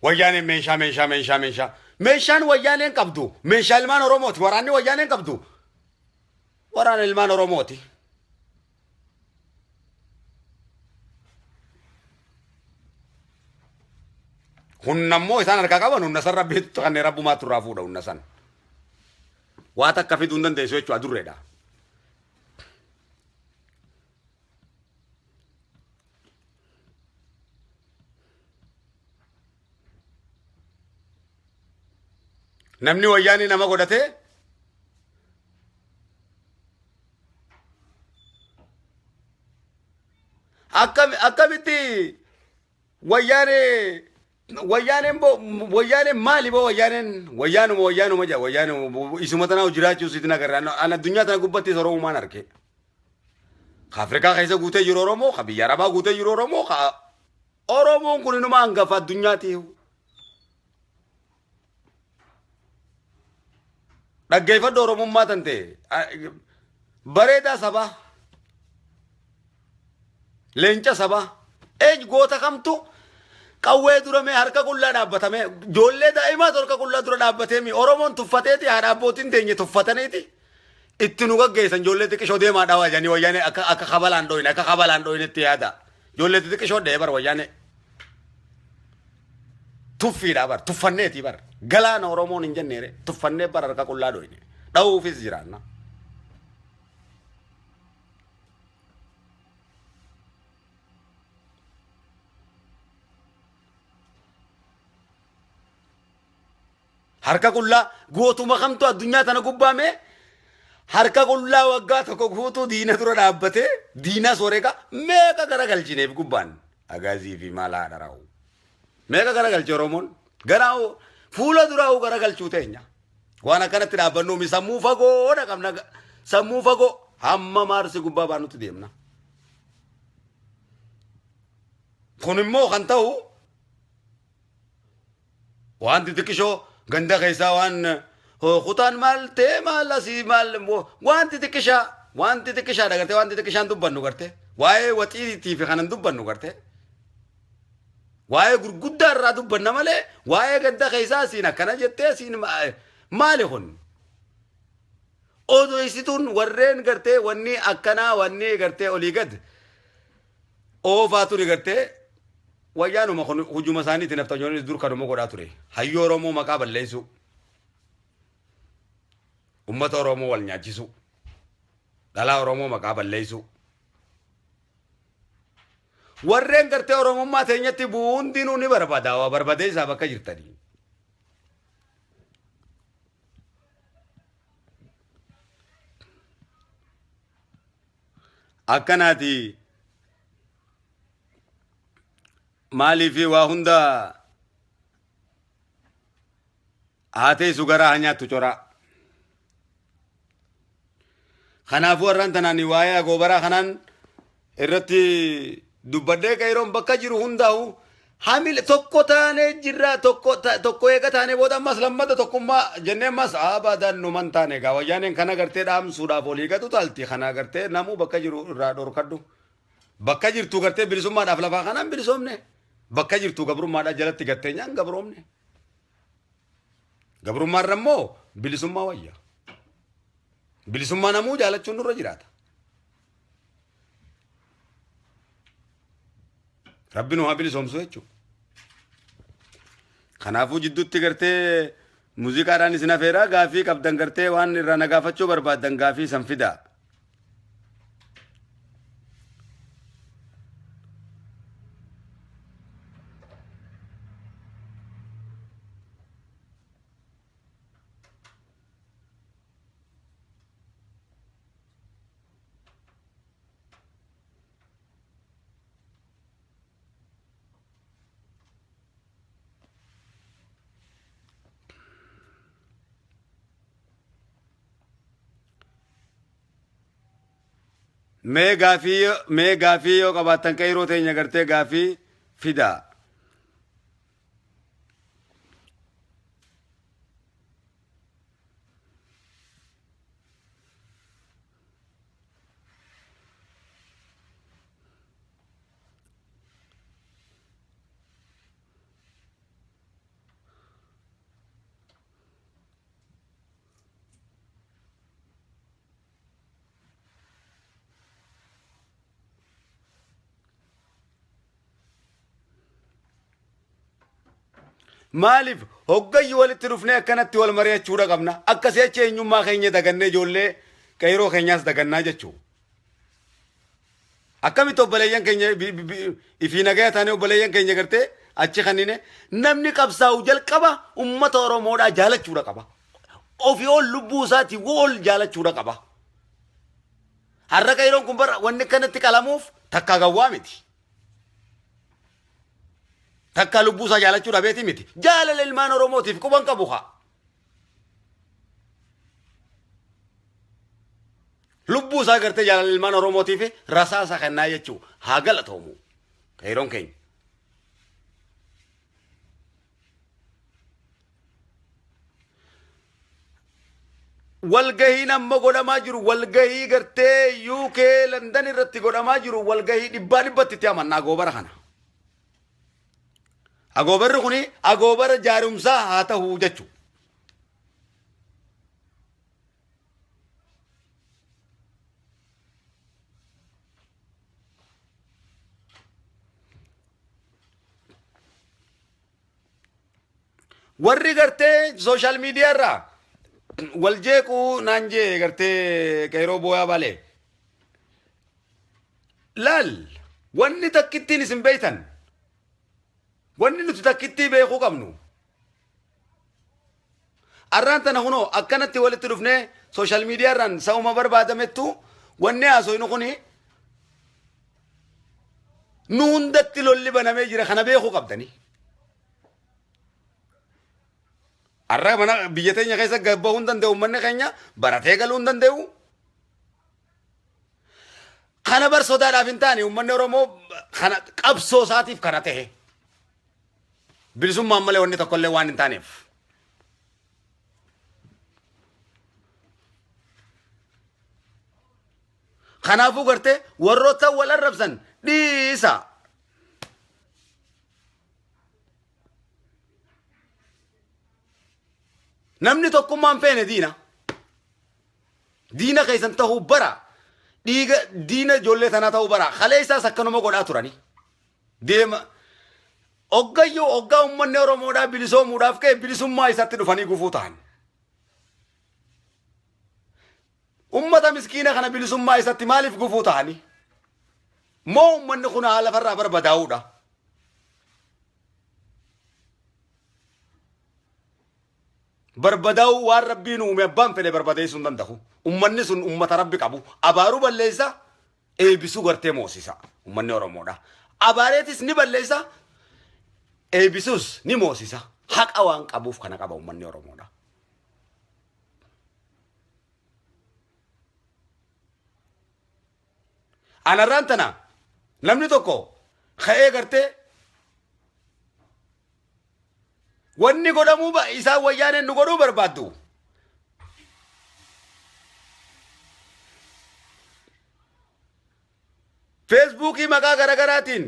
Wayyaaneen meeshaa meeshaa meeshaa meeshaa. Meeshaan wayyaaneen qabdu meeshaa ilmaan Oromooti. Waraanni wayyaaneen qabdu waraana ilmaan Oromooti. Humna immoo isaan harkaa qaban humna san rabbiitu kanneen rabbumaatu irraa fuudha humna san. Waa takka fiduu hin dandeessu jechuudha adurreedha. Namni wayyaanee nama godhatee akkamitti wayyaanee wayyaaneen boo wayyaaneen maali boo wayyaaneen wayyaanuma wayyaanuma jaa wayyaanuma isuma tanaa jiraachuu sitti nagarra an addunyaa tana gubbattis oromumaan arge ka Afrikaa keessa guutee jiru Oromoo ka biyya Arabaa guutee jiru Oromoo ka Oromoon kun inuma hangafa addunyaati. Dhaggeeffadhu Oromummaa tan ta'e bareedaa sabaa. Leenca sabaa. Eenyu goota kamtu qawwee dura mee harka qullaa dhaabbatamee ijoollee daa'imaatu harka qullaa dura dhaabbatee mi Oromoon tuffateeti haadha abbootiin teenye tuffataniiti itti nu gaggeessan ijoollee xiqqishoo deemaa dhawaa jedhanii wayyaanee akka akka kabalaan dhoyne akka kabalaan dhoynetti yaada ijoollee xixiqqishoo dhee bar wayyaanee tuffiidha bar tuffanneeti bar galaana Oromoon hin jenneere tuffannee bar harka qullaa dhoyne dhawuufis jiraanna. Harka qullaa gootuma kamtu addunyaa tana gubbaa mee harka qullaa waggaa tokko guutuu diina dura dhaabbatee diina soreqa meeqa garagalchineef gubbaan agaazii fi maal haadha raa'u. Meeqa garagalche Oromoon gara fuula duraa'u garagalchuu teenya. Waan akkanatti dhaabbannuumi sammuu fagoodha qabna sammuu fagoo hamma maarsi gubbaa baanutti deemna. Kun immoo kan ta'u waan xixiqqishoo ganda keessaa waan kutaan maal ta'e maal asii maal waan xixiqqishaa waan xixiqqishaadha gartee waan xixiqqishaan dubbannu gartee waa'ee waxiitii fi kanan dubbannu gartee waa'ee gurguddaa irraa dubbanna malee waa'ee ganda keessaa siin akkana jettee siin maali kun odeessituun warreen gartee wanni akkanaa wanni gartee olii gad oofaa ture gartee wayyaanuma kun hujuma isaaniitiin nafxanyoonnis dur kanuma godhaa ture hayyuu Oromoo maqaa balleessuu ummata Oromoo wal nyaachisuu dhalaa Oromoo maqaa balleessuu warreen gartee Oromummaa teenyatti bu'u hundinuu ni barbaada waa barbadeessaa bakka jirtanii. Akkanaati maaliif waa hunda haa teessu garaa haa nyaattu coraa. Kanaafuu har'aan tanaan waa'ee agoobaraa kanaan irratti dubbadhee qeeroon bakka jiru hundaa'u hamile tokko taanee jirra tokko tokko eega taanee booda ammas lammata tokkummaa jennee ammas abadan numan taane egaa wayyaaneen kana gartee dhaamsuudhaaf olii gadu taalti kana gartee namuu bakka jiru irraa dhorkadhu bakka jirtu gartee bilisummaadhaaf lafaa kanaan bilisoomne bakka jirtu gabrummaadhaa jalatti gattee nyaan gabroomne gabrummaarra immoo bilisummaa wayya bilisummaa namuu jaalachuun nurra jiraata. Rabbi nu haa bilisoomsu jechuudha. Kanaafuu jidduutti gartee muuziqaadhaan isin afeeraa gaafii qabdan gartee waan irraa na gaafachuu barbaaddan gaafii san fidaa. Mee gaafii yoo qabaattan qeyroo teenya gartee gaafii fidaa. Maaliif hoggayyuu walitti dhufnee akkanatti wal mari'achuudha qabna. Akkasii achi eenyummaa keenya dagannee ijoollee qeyroo keenyaas dagannaa jechuu. Akkamitti obboleeyyan keenya ifii nagaya taanee obboleeyyan keenya gartee achi kannine namni qabsaa'u jalqaba ummata Oromoodhaa jaalachuudha qaba. Ofii ol lubbuu isaatii ol jaalachuudha qaba. Har'a qeeyroon kun bara wanni akkanatti qalamuuf takkaa gawwaa miti. Takkaa lubbuu isaa jaalachuu dhabeeti miti. Jaalala ilmaan Oromootiif quban qabu haa. Lubbuu isaa gartee jaalala ilmaan Oromootiif rasaasa kennaa jechuu haa galatoomu. Qeeyroon keenya. Walgahiin amma godhamaa jiru, walgahii gartee UK London irratti godhamaa jiru, walgahii dhibbaa dhibbatti itti amanna agoobara kana. Agoobarri kuni agoobara jaarumsaa haa ta'u jechuudha. Warri gartee sooshaal miidiyaa irraa wal jeequu naan jee gartee qeeroo booyaa balee. Laal, wanni takkittiin isin beeytan, wanni nuti takkittii beekuu qabnu. Arraan tana kunoo akkanatti walitti dhufnee sooshaal miidiyaa irraan sa'uma barbaadamettu wanni haasoynu kuni nu hundatti lolli banamee jira, kana beekuu qabdanii. Arra mana biyya teenya keessa gad bahuu hin danda'u, uummanni keenya baratee galuu hin danda'u. Kana bar sodaadhaaf hin taane, uummanni Oromoo kana qabsoo isaatiif kana ta'e. Bilisummaan malee wanni tokkollee waan hin taaneef. Kanaafuu gartee warroota wal arrabsan dhiisa. Namni tokkummaan feene diina. Diina keessan ta'uu bara. Dhiiga diina ijoollee tanaa ta'uu bara. Kalee isaas akkanuma godhaa turani. Deema. Hoggayyuu hoggaa uummanni Oromoodhaa bilisoomuudhaaf ka'e bilisummaa isaatti dhufanii gufuu ta'an. Ummata miskiina kana bilisummaa isatti maaliif gufuu ta'anii? Moo uummanni kun haa lafarraa barbadaa'uudha? Barbadaa'uu waan Rabbiin uume abbaan fedhe barbadeessuu hin danda'u. Uummanni sun uummata Rabbi qabu. Abaaruu balleessa, eebbisuu gartee moosisa. Uummanni Oromoodha. Abaareetis ni balleessa, eebbisuus ni moosisa. Haqa waan qabuuf kana qaba uummanni Oromoodha. Anarraan tana namni tokko ka'ee gartee wanni godhamuu isaan wayyaaneen nu godhuu barbaaddu. Feesbuukii maqaa garagaraatiin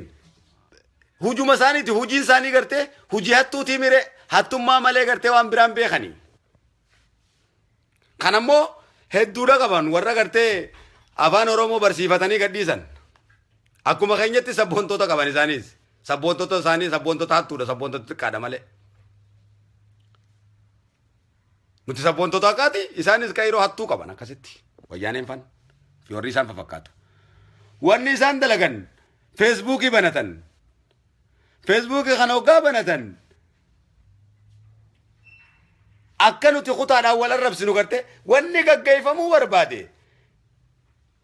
hujuma isaaniiti, hujiin isaanii gartee hujii hattuutii mire, hattummaa malee gartee waan biraan beekanii. Kan ammoo hedduudha qaban warra gartee afaan Oromoo barsiifatanii gadhiisan. Akkuma keenyatti sabboontota qaban isaanis. Sabboontota isaanii sabboontota hattuudha, sabboontota xiqqaadha malee. Nuti sabboontota akkaati, isaanis qayroo hattuu qaban akkasitti. Wayyaaneen fan fi warri isaan fafakkaatu. Wanni isaan dalagan feesbuukii banatan. Feesbuukii kana hoggaa banatan akka nuti kutaadhaan wal arrabsinu garte wanni gaggeeffamuu barbaade.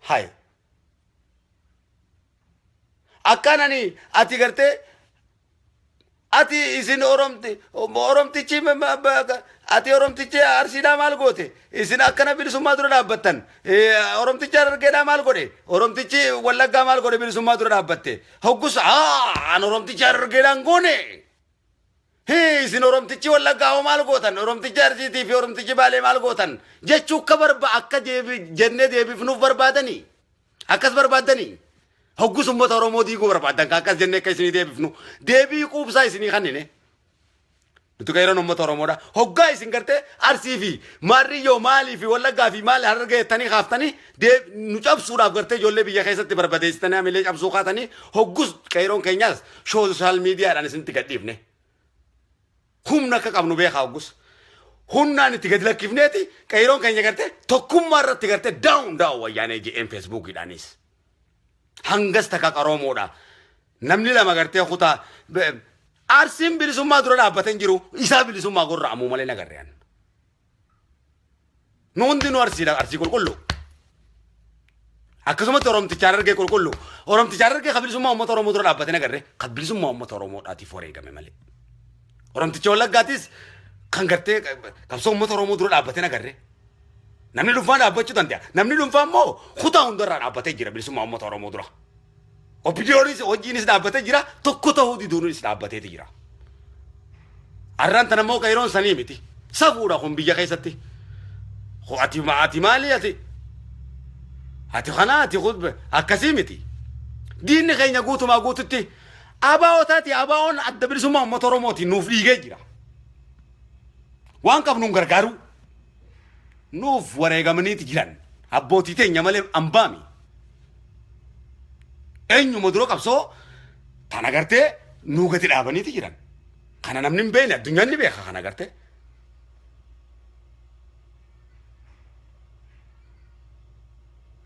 Hay. Akkaan ani ati gartee ati isin oromti oromtichi ati oromtichi Arsiidhaa maal goote, isin akkana bilisummaa dura dhaabbattan, oromtichi Harargeedhaa maal godhe, oromtichi Wallaggaa maal godhe bilisummaa dura dhaabbatte, hoggus an oromtichi Harargeedhaan goone, isin oromtichi Wallaggaa hoo maal gootan, oromtichi Arsiitii fi oromtichi Baalee maal gootan jechuu akka barba akka deebi jennee deebifnuuf barbaadanii akkas barbaadanii hoggus uummata Oromoo diiguu barbaadan kan akkas jennee akka isinii deebifnu deebii quubsaa isinii kannine. Nuti qeerroon uummata Oromoodha. Hoggaa isin gartee Arsii fi Maarriyyoo maalii fi Wallaggaa fi maali Harargee jettanii kaaftanii nu cabsuudhaaf gartee ijoollee biyya keessatti barbadeessitanii hamilee cabsuu kaatanii hoggus qeerroon keenyaas sooshaal miidiyaadhaan isinitti gadhiifne. Humna akka qabnu beekaa hoggus. Humnaan itti gadi lakkifneeti qeerroon keenya gartee tokkummaa irratti gartee daawun daawun wayyaanee je'een feesbuukiidhaanis. Hangas takka qaroomoodha. Namni lama gartee kutaa Arsiin bilisummaa dura dhaabbatee hin jiru, isaa bilisummaa gorra'amuu malee nagarre an. Nu hundinuu Arsiidha, Arsii qulqullu. Akkasumatti Oromticha Harargee qulqullu. Oromticha Harargee ka bilisummaa uummata Oromoo dura dhaabbatee nagarre, ka bilisummaa uummata Oromoodhaatiif wareegame malee. Oromticha Wallaggaatis kan gartee qabsoo uummata Oromoo dura dhaabbatee nagarre. Namni dhuunfaa dhaabbachuu danda'a. Namni dhuunfaa immoo kutaa hundarraa dhaabbatee jira bilisummaa uummata Oromoo dura. OPDOnis hojiinis dhaabbatee jira, tokko ta'uu diduunis dhaabbateeti jira. Arraan tana immoo qeeroon sanii miti. Safuudha kun biyya keessatti. Ati ati maali ati ati kana ati akkasii miti. Diinni keenya guutumaa guututti ABO taati ABOn adda bilisummaa uummata Oromooti nuuf dhiigee jira. Waan qabnuun gargaaruu nuuf wareegamaniiti jiran abbootii teenya malee ambaami. Eenyuma dura qabsoo tana gartee nuu gadi dhaabaniiti jiran. Kana namni hin beekne addunyaan ni beeka kana gartee.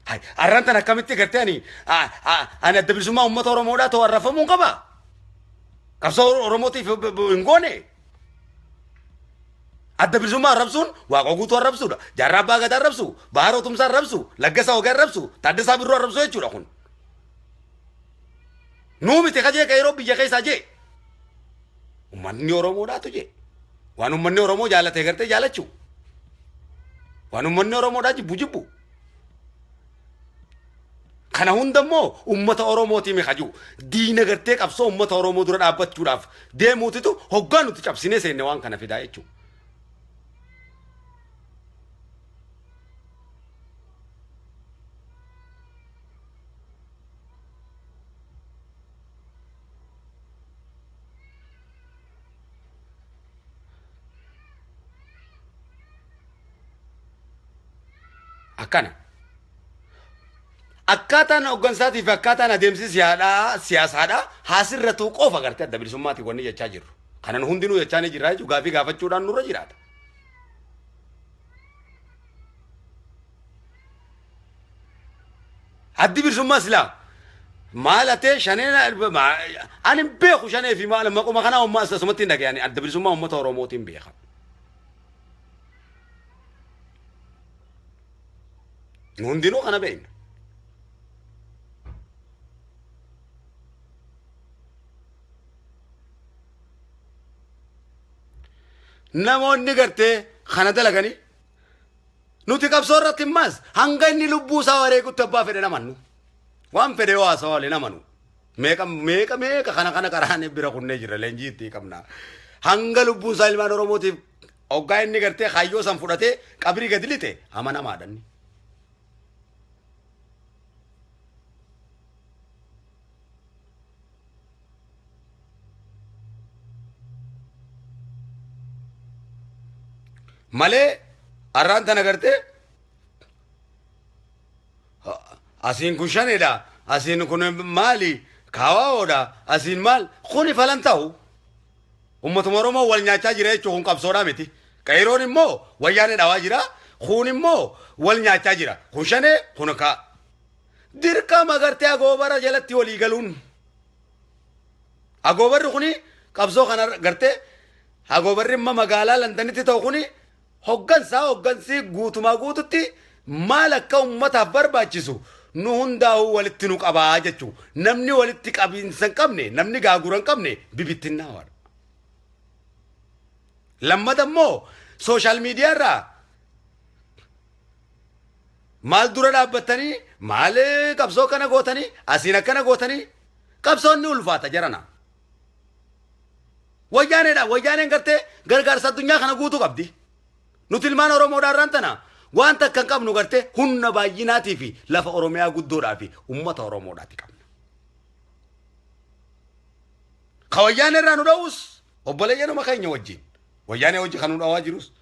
Hai, arraan tan akkamitti gartee ani ani adda bilisummaa uummata Oromoodhaa ta'u arrafamuun qaba. Qabsoo Oromootiif hin goone. Adda bilisummaa arrabsuun Waaqoo Guutuu arrabsuudha. Jaarraa Abbaa Gadaa arrabsu, Baharoo Tumsaa arrabsu, Laggasaa Ogaa arrabsu, Taaddasaa Birruu arrabsuu jechuudha kun. Nuu miti kajee qeeroo biyya keessaa jee. Uummanni Oromoodhaatu jee. Waan uummanni Oromoo jaalate gartee jaalachuu. Waan uummanni Oromoodhaa jibbu jibbu. Kana hunda immoo uummata Oromootii mi kajuu diina gartee qabsoo uummata Oromoo dura dhaabbachuudhaaf deemuutitu hoggaa nuti cabsinee seenne waan kana fidaa jechuudha. Akkana. Akkaataan hooggansaatii fi akkaataan adeemsi siyaasaadhaa haasirratuu qofa gartee adda bilisummaatiin wanni jechaa jirru. Kanan hundinuu jechaa ni jirra jechuudha. Gaafii gaafachuudhaan nurra jiraata. Addi bilisummaa silaa maal atee shanee ani hin beeku shanee fi maal maquma kanaa ummaa asumatti hin dhagayani adda bilisummaa uummata Oromootiin beeka. Nu hundinuu kana beekna. Namoonni gartee kana dalaganii nuti qabsoo irratti immaas hanga inni lubbuu isaa wareegutti abbaa fedhe namannu. Waan fedhe yoo haasawaa waliin amanu. Meeqa meeqa meeqa kana kana karaan bira kunnee jira leenjii itti qabna. Hanga lubbuun isaa ilmaan Oromootiif hoggaa inni gartee kaayyoo san fudhatee qabrii gadi lixe amanamaadha inni. Malee arraan tana gartee asiin kun shaneedha asiin kun maali kaawaa'oodha asiin maal kuni falan ta'u ummatuma Oromoo wal nyaachaa jira jechuun kun qabsoodhaa miti qeeroon immoo wayyaanee dhawaa jira kun immoo wal nyaachaa jira kun shanee kun kaa dirqama gartee agoobara jalatti walii galuun agoobarri kuni qabsoo kana gartee agoobarri imma magaalaa Londanitti ta'u kuni Hoggansaa hoggansi guutumaa guututti maal akka ummataaf barbaachisu nu hundaahuu walitti nu qabaa jechuu. Namni walitti qabiinsa hin qabne, namni gaagura hin qabne bibittinnaawaadha. Lammata immoo sooshaal miidiyaa irraa maal dura dhaabbattanii maal qabsoo akkana gootanii asiin akkana gootanii qabsoon ni ulfaata jarana. Wayyaaneedha. Wayyaaneen gartee gargaarsa addunyaa kana guutuu qabdi. Nuti ilmaan Oromoodhaa irraan tana waan takka hin qabnu gartee humna baay'inaatii fi lafa Oromiyaa guddoodhaa fi uummata Oromoodhaati qabna. Ka wayyaanee irraa nu dha'us obboleeyyanuma keenya wajjin. Wayyaanee wajjin kan nu dhawaa jirus.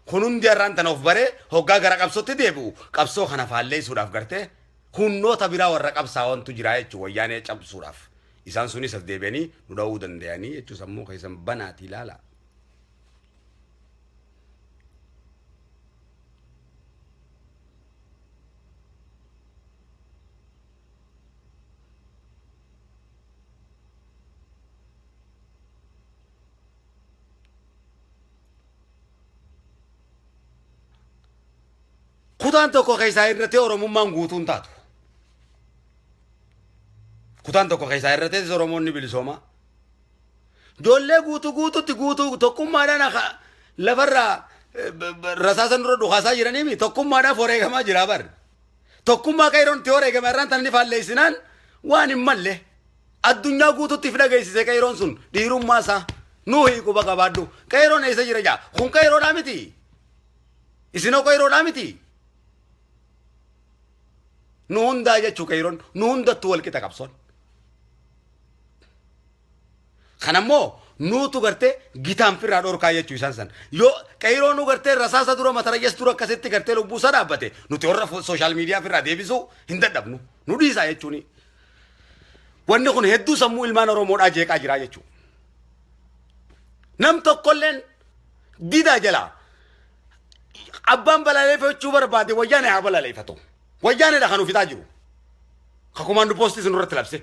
Kun hundi har'aan tana of baree hoggaa gara qabsootti deebi'u qabsoo kana faalleessuudhaaf gartee humnoota biraa warra qabsaa'ontu jira jechuudha wayyaanee cabsuudhaaf. Isaan sunis as deebi'anii nu dha'uu danda'anii jechuun sammuu keessan banaatii ilaalaa. Kutaan tokko keessaa irratee Oromummaan guutuun taatu. Kutaan tokko keessaa irrateetis Oromoon ni bilisooma. Ijoollee guutuu guututti guutuu tokkummaadhaan akka lafarraa rasaasa nurra dhukaasaa jiraniimi tokkummaadhaaf wareegamaa jira bar. Tokkummaa qeeroon itti wareegame irraan tan inni faalleessinaan waan hin malle. Addunyaa guututti if dhageessise qeeroon sun dhiirummaa isaa nuu hiiku baqa baadhu. Qeeroon eessa jira jaa kun qeeroodhaa miti. Isinoo qeeyroodhaa miti. Nu hundaa jechuu qeeyroon nu hundattuu wal qixa qabsoon. Kanammoo nuutu gartee gitaan firraa dhorkaa jechuu isaan san. Yoo qeyroo nu gartee rasaasa dura matarayyas dura akkasitti gartee lubbuu isaa dhaabbate nuti warra sooshaal miidiyaa firraa deebisuu hin dadhabnu. Nu dhiisaa jechuuni. Wanni kun hedduu sammuu ilmaan Oromoodhaa jeeqaa jiraa jechuu. Nam tokkolleen didaa jalaa abbaan balaleeffachuu barbaade wayyaane haa balaleeffatu. Wayyaaneedha kan ufitaa jiru. Ka komaandu poostii sun irratti labse.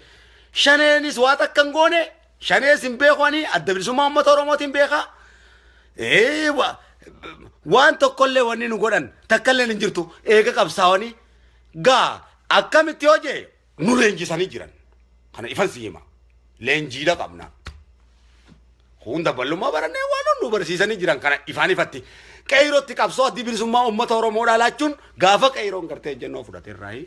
Shaneenis waa takka hin goone shanees hin beeku ani adda bilisummaa uummata Oromootiin beeka. Waan tokkollee wanni nu godhan takkallee hin jirtu eega qabsaawanii gaa akkamitti yoo jee nu leenjisanii jiran. Kana ifan si hima. Leenjiidha qabna. Hunda ballummaa barannee waan nu barsiisanii jiran kana ifaan ifatti. Qeyrootti qabsoo addi bilisummaa uummata Oromoodhaa laachuun gaafa qeyroon gartee ejjennoo fudhate irraayi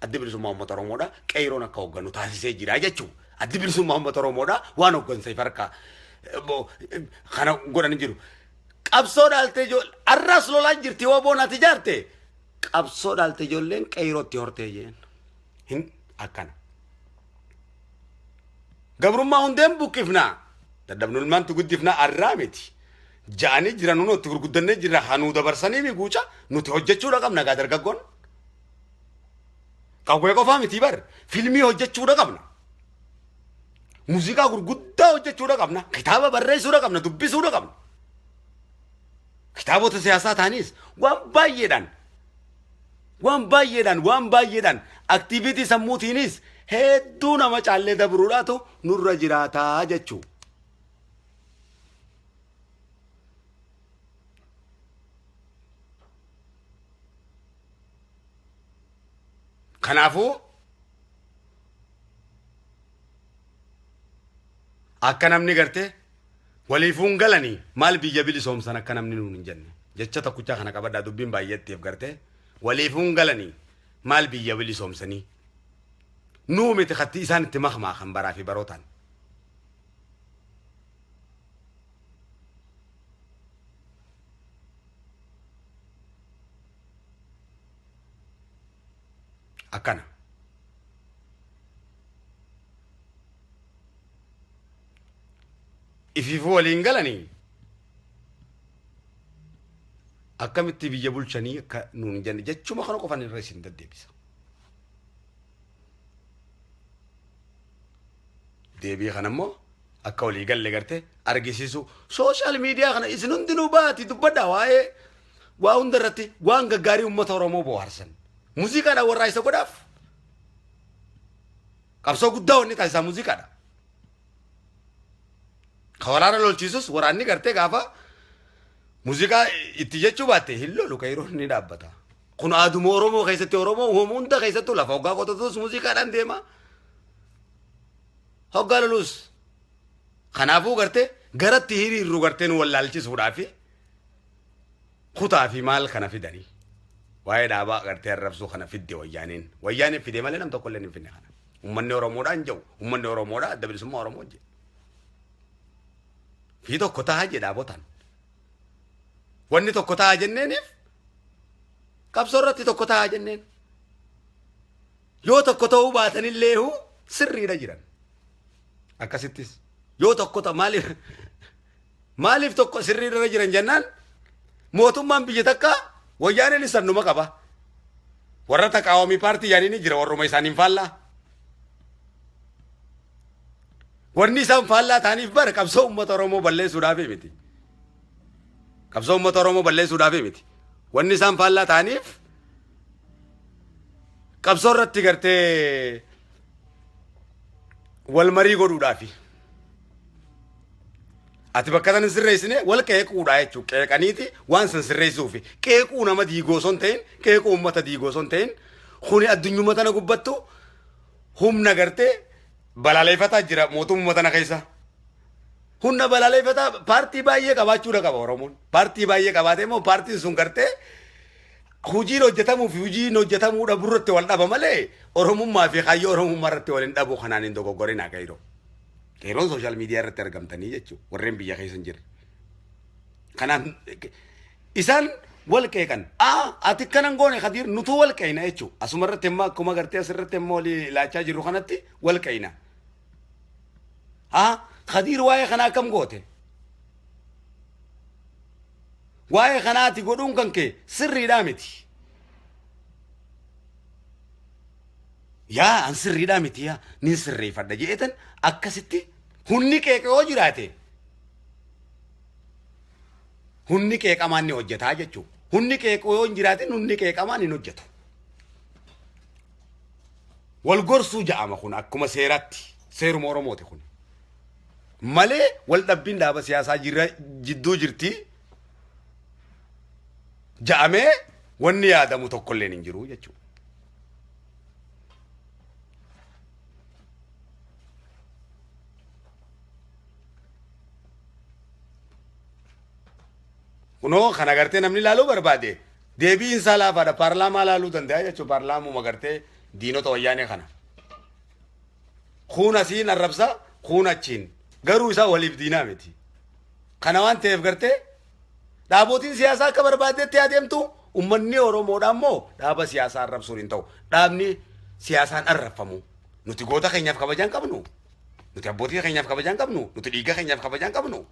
addi bilisummaa uummata Oromoodhaa qeyroon akka hoogganu taasisee jira jechuudha. Addi bilisummaa uummata Oromoodhaa waan hooggansa ifa harkaa kana godhanii jiru. Qabsoo dhaaltee ijoollee arraas lolaan jirti woboon ati ijaarte qabsoo dhaaltee ijoolleen qeyrootti hortee jeen. Hin akkana. Gabrummaa hundeen buqqifna. Dadhabnu ilmaantu guddifna arraa miti. Ja'anii jiran nuti itti gurguddannee jirra hanuu dabarsanii mi guuca nuti hojjechuudha qabna gaa dargaggoon. Qawwee qofaa miti bar filmii hojjechuudha qabna. Muuziqaa gurguddaa hojjechuudha qabna. Kitaaba barreessuudha qabna dubbisuudha qabna. Kitaabota siyaasaa ta'anis waan baay'eedhaan waan baay'eedhaan waan baay'eedhaan aktiivitii sammuutiinis hedduu nama caallee dabruudhaatu nurra jiraataa jechuu. Kanaafuu akka namni gartee Waliifuu hin galanii maal biyya bilisoomsan akka namni nuun hin jenne. Jecha tokkichaa kana qabadhaa dubbiin baay'atteef gartee waliifuu hin galanii maal biyya bilisoomsanii. Nuu miti katti isaan itti makmaakan baraa fi barootaan. Akkana. Ifiifuu waliin galanii akkamitti biyya bulchanii akka nuun hin jenne jechuma kana qofan irra isin deddeebisa. Deebii kana immoo akka walii galle garte argisiisu sooshaal miidiyaa kana isin hundinuu baati dubbadha waa'ee waa hunda irratti waan gaggaarii uummata Oromoo bohaarsan. Muuziqaadhaan warraa isa godhaaf. Qabsoo guddaa wanni taasisaa muuziqaadha. Ka waraana lolchiisus waraanni gartee gaafa muuziqaa itti jechuu baatte hin lolu ka yeroo inni dhaabbata. Kun aaduma Oromoo keessatti Oromoo uumama hunda keessattuu lafa hoggaa qotatus muuziqaadhaan deema. Hoggaa lolus. Kanaafuu gartee garatti hiriirru gartee nu wallaalchisuudhaafi kutaa fi maal kana fidanii. Waa'ee dhaabaa gartee arrabsuu kana fidde wayyaaneen. Wayyaaneen fide malee nam tokko illee hin finne kana. Uummanni Oromoodhaan jedhu uummanni Oromoodhaa adda bilisummaa Oromoo jedhu. Fi tokko ta'a jedha botan. Wanni tokko ta'a jenneeniif qabsoo irratti tokko ta'a jenneen. Yoo tokko ta'uu baatanillee sirriidha jiran. Akkasittis yoo tokko ta'a maaliif maaliif tokko sirriidha jiran jennaan mootummaan biyya takka wayyaaneen sannuma qaba. Warra taqaawamii paartii yaanii ni jira warruma isaaniin faallaa. Wanni isaan faallaa ta'aniif bara qabsoo uummata Oromoo balleessuudhaaf miti. Qabsoo uummata Oromoo balleessuudhaaf miti. Wanni isaan faallaa ta'aniif qabsoo irratti gartee wal marii godhuudhaafi. Ati bakka san hin sirreessine wal qeequudha jechuudha. Qeeqaniiti waan san sirreessuufi. Qeequu nama diigoo osoo hin ta'in, qeequu uummata diigoo osoo hin ta'in, kuni addunyuma tana gubbattu humna gartee balaleeffataa jira mootummaa tana keessa. Humna balaleeffataa paartii baay'ee qabaachuudha qaba Oromoon. Paartii baay'ee qabaatee immoo paartiin sun gartee hojiin hojjetamuu fi hojiin hojjetamuu dhabuu irratti wal dhaba malee Oromummaa fi kaayyoo Oromummaa irratti wal hin dhabu kanaan hin dogoggorinaa qeyroo. Qeeroon sooshaal miidiyaa irratti argamtanii jechuudha warreen biyya keessa hin jirre. Kanaaf isaan Wal qeeqan. Aa ati kanan goone Khadiir, nutuu wal qeeyna jechuudha. Asuma irratti immoo akkuma gartee asirratti immoo walii laachaa jirru kanatti wal qeeyna. Aa Khadiir, waa'ee kanaa akkam goote? Waa'ee kanaa ati godhuun kan kee sirriidhaa miti. Yaa an sirriidhaa miti, yaa nin sirreeffadha jeetan akkasitti hunni qeeqe yoo jiraate hunni qeeqamaan ni hojjetaa jechuudha. Hunni qeequ yoo hin jiraatin hunni qeeqamaan hin hojjetu. Wal gorsuu ja'ama kun akkuma seeraatti, seeruma Oromooti kun. Malee wal dhabbiin dhaaba siyaasaa jira jidduu jirti ja'amee wanni yaadamu tokkolleen hin jiru jechuudha. Kunoo kana gartee namni ilaaluu barbaade deebiin isaa laafaadha. Paarlaamaa ilaaluu danda'a jechuudha. Paarlaamuma gartee diinota wayyaanee kana. Kuun asiin arrabsa, kuun achiin. Garuu isaa waliif diinaa miti. Kana waan ta'eef gartee dhaabotiin siyaasaa akka barbaaddetti adeemtu, uummanni Oromoodha immoo dhaaba siyaasaa arrabsuun hin ta'u. Dhaabni siyaasaan arrabfamu. Nuti goota keenyaaf kabajaan qabnu. Nuti abbootii keenyaaf kabajaan qabnu. Nuti dhiiga keenyaaf kabajaan qabnu.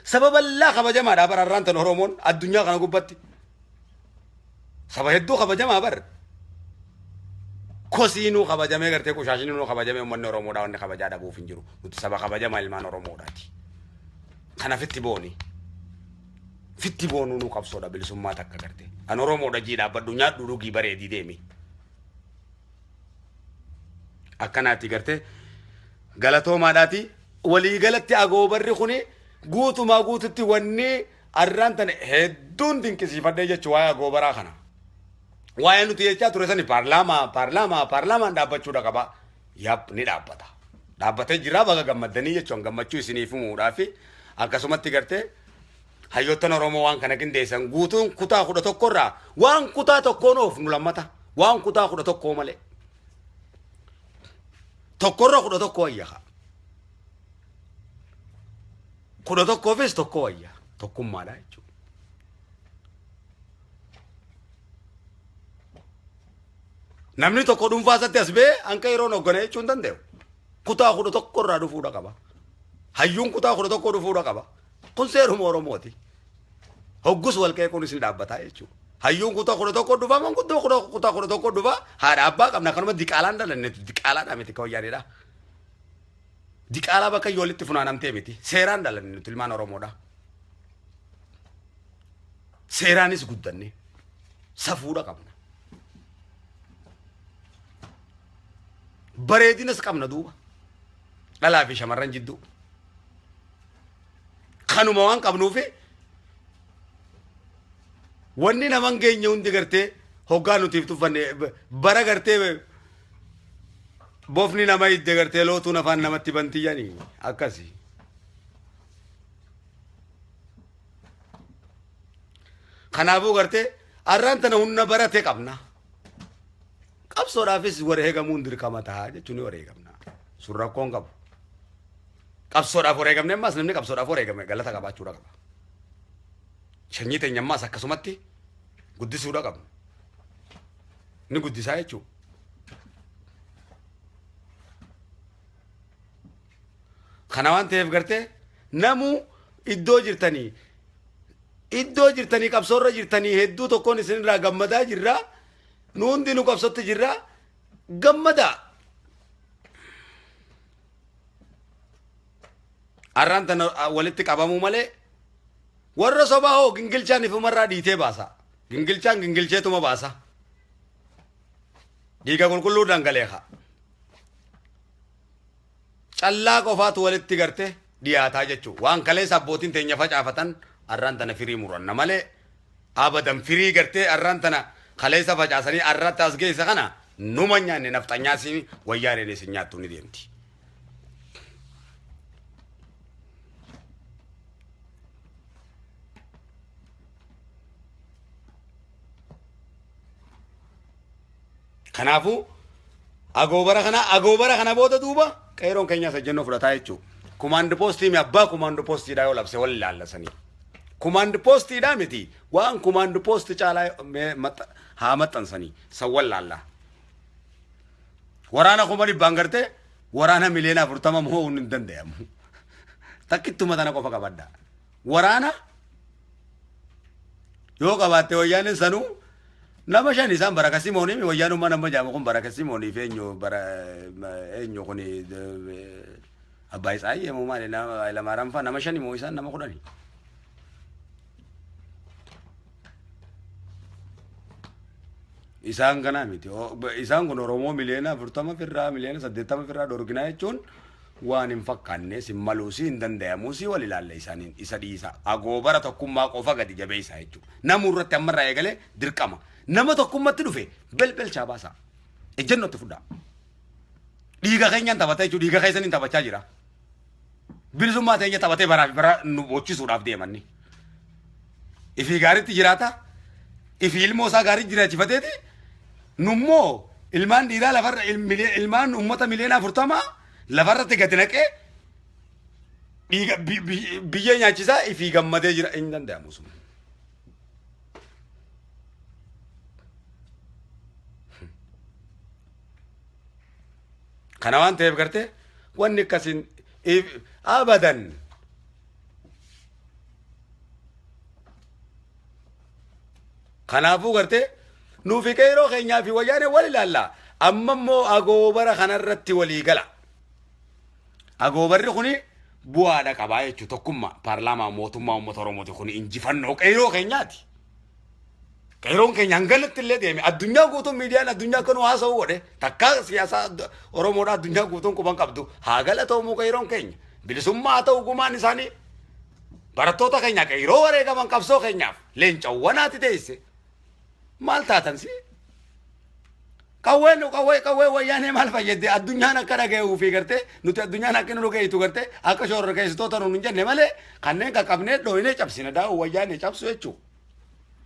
Saba bal'aa kabajamaadha bara har'aan tan Oromoon addunyaa kana gubbatti. Saba hedduu kabajamaa bar. Kosiinuu kabajamee gartee qushaashinuu kabajamee uummanni Oromoodhaa wanni kabajaa dhabuuf hin jiru. Nuti saba kabajamaa ilmaan Oromoodhaati. Kana fitti booni. Fitti boonuu nu qabsoodha bilisummaa takka gartee. An Oromoodha jii dhaabbadhu, nyaadhu, dhugii, bareedii deemi. Akkanaatti gartee galatoomaadhaati. Waliigalatti agoobarri kuni guutumaa guututti wanni arraan tana hedduun dinqisiifadhee jechuun waa'ee agoobaraa kana. Waa'ee nuti jechaa ture sani paarlaamaa paarlaamaa paarlaamaan dhaabbachuudha qaba. Yap, ni dhaabbata. Dhaabbatee jira, baga gammaddanii jechuun gammachuu isiniif himuudhaafi akkasumatti gartee hayyoottan Oromoo waan kana qindeessan guutuun kutaa 11 irraa waan kutaa tokkoon oof nu lammata waan kutaa 11 malee. Tokkorra 11 wayya kaa. 11fis tokko wayya, tokkummaadha jechuudha. Namni tokko dhuunfaa isaatti as ba'ee hanqa yeroon hoggana jechuu hin danda'u. Kutaa 11 irraa dhufuudha qaba. Hayyuun kutaa 11 dhufuudha qaba. Kun seeruma Oromooti. Hoggus wal qeequunis ni dhaabbataa jechuudha. Hayyuun kutaa 11 dhufa, manguddoo kutaa 11 dhufa, haadha abbaa qabna, kanuma diqaalaan dhalanne, diqaalaadha miti ka wayyaanidha. Diqaalaa bakka walitti funaanamtee miti. Seeraan dhalanne nuti ilmaan Oromoodha. Seeraanis guddanne safuudha qabna. Bareedinas qabna duuba. Dhalaa fi shamarran jidduu. Kanuma waan qabnuufi wanni naman geenye hundi gartee hoggaa nutiif tuffanne bara gartee bofni nama hidde gartee lootuun afaan namatti banti jedhanii akkasi. Kanaafuu gartee arraan tana humna barate qabna. Qabsoodhaafis wareegamuun dirqama ta'a jechuun ni wareegamna. Sun rakkoon qabu. Qabsoodhaaf wareegamne, ammaas namni qabsoodhaaf wareegame galata qabaachuudha qaba. Sanyii teenya ammaas akkasumatti guddisuudha qabna. Ni guddisaa jechuudha. Kana waan ta'eef gartee namuu iddoo jirtanii qabsoorra jirtanii hedduu tokkoon isinirraa gammadaa jirra. Nu hundi nu qabsotti jirra. Gammadaa. Har'aan tana walitti qabamuu malee warra sobaa hoo gingilchaan ifumarraa dhiitee baasa. Gingilchaan gingilcheetuma baasa. Dhiiga qulqulluu dhangaleeqa. Callaa qofaatu walitti garte dhiyaataa jechuudha. Waan kaleessa abbootiin teenya facaafatan har'aan tana firii muranna malee abadan firii gartee har'aan tana kaleessa facaasanii har'aatti as geessa kana numa nyaanne, nafxanyaas wayyaaneen isin nyaattu ni deemti. Kanaafuu agoobara kana booda duuba qeeroon keenyaas ejjennoo fudhataa jechuudha. Kumaandi poostii mi abbaa kumaandi poostiidhaa yoo labse wal ilaallasanii. Kumaand poostiidhaa miti waan kumaand poosti caalaa mee haa maxxansanii san wallaallaa. Waraana 100,000 gartee waraana 40,000,000 moo'uun hin danda'amu. Takkittuma tana qofa qabadha. Waraana yoo qabaatte wayyaaneen sanuu nama shan isaan baraka simoonii wayyaanummaa nama jaamu kun baraka simoonii fi eenyu bara eenyu kun abbaa Isaayyee moo maali nama Hayilamaariyaam fa'a nama shani moo isaan nama kudhani. Isaan kanaa miti. Isaan kun Oromoo 40,000,000 firraa 80,000,000 firraa dhorginaa jechuun waan hin fakkaanne sin maluusi hin dandayamuusi wal ilaalle isaaniin isa dhiisa. Agoobara tokkummaa qofa gadi jabeessaa jechuudha. Namuu irratti ammarraa eegalee dirqama. Nama tokkummatti dhufe belbelchaa baasaa. Ejjennootti fudhaa. Dhiiga keenyaan taphata jechuudha. Dhiiga keessaniin taphachaa jira. Bilisummaa teenya taphatee baraa fi bara nu boochisuudhaaf deemanni. Ifii gaariitti jiraata. Ifii ilmoo isaa gaarii jiraachifateeti. Nummoo ilmaan dhiiraa lafarra ilmaan uummata 40,000,000 lafarratti gadi naqee dhiiga biyyee nyaachisaa ifii gammadee jira hin danda'amu sun. Kana waan ta'eef gartee wanni akkasiin abadan kanaafuu gartee nuufi qeeroo keenyaa fi wayyaanee wal ilaalla. Amma immoo agoobara kanarratti walii gala. Agoobarri kuni bu'aadha qabaa jechuudha. Tokkummaa paarlaamaa mootummaa uummata Oromooti kuni injifannoo qeeroo keenyaati. Qeeroon keenya hanganatti illee deeme addunyaa guutuun miidiyaan addunyaa akka nu haasa'u godhe takkaa siyaasaa Oromoodhaa addunyaa guutuun quban qabdu haa galatoomuu qeeroon keenya bilisummaa haa ta'u gumaan isaanii barattoota keenya qeeroo wareegaman qabsoo keenyaaf leencawwanaati teesse maal taatan si Qawween qawwee qawwee wayyaanee maal fayyadde addunyaan akka dhaga'uu fi gartee nuti addunyaan akka nu dhaga'itu gartee akka shororkeessitoota nuun hin jenne malee kanneen qaqqabnee dhooynee cabsina daa'u wayyaanee cabsu jechuu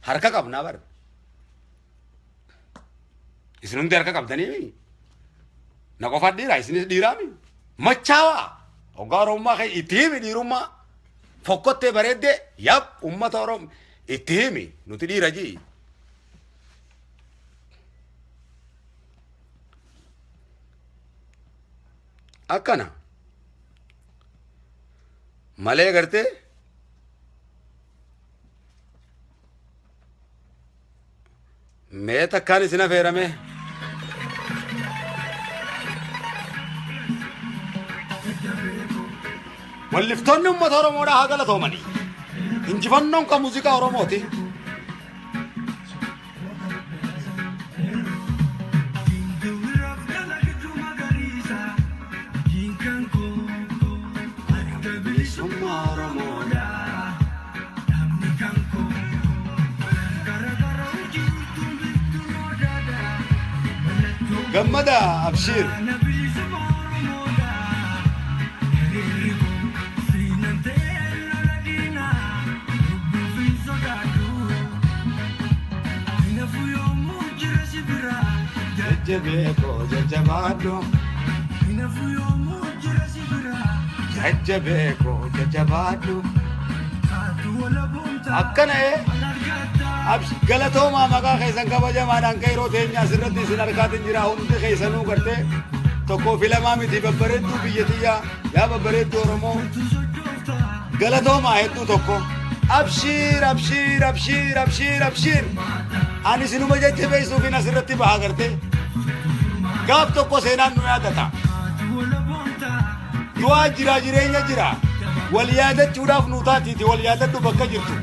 harka qabnaa bara. Isin hundi harka qabdanii na qofaa dhiiraa isinis dhiiraami machaawaa hoggaa oromummaa kee itti himi dhiirummaa fokkottee bareeddee yab ummata orom itti himi nuti dhiira jii. Akkana malee gartee mee takkaan isin afeerame. Walliftoonni uummata Oromoodhaa haa galatoomanii. Injifannoon kan muuziqaa Oromooti. Bilisummaa Oromoodha. Gammada Abshiir. Jajjabee koo jajjabaadhu. Jajjabee koo jajjabaadhu. Akkana ee. Abs galatoomaa maqaa keessan kabajamaadhaan qeeroo teenya asirratti isin harkaatiin jira hundi keessanuu gartee tokkoo fi lamaa miti babbareedduu biyya tiyyaa yaa babbareedduu Oromoo galatoomaa hedduu tokko abshiir abshiir abshiir abshiir abshiir ani isinuma jajjabeessuufin asirratti baha gartee gaaf tokko seenaan nu yaadata du'aa jira jireenya jira wal yaadachuudhaaf nu taatiiti wal yaadadhu bakka jirtu.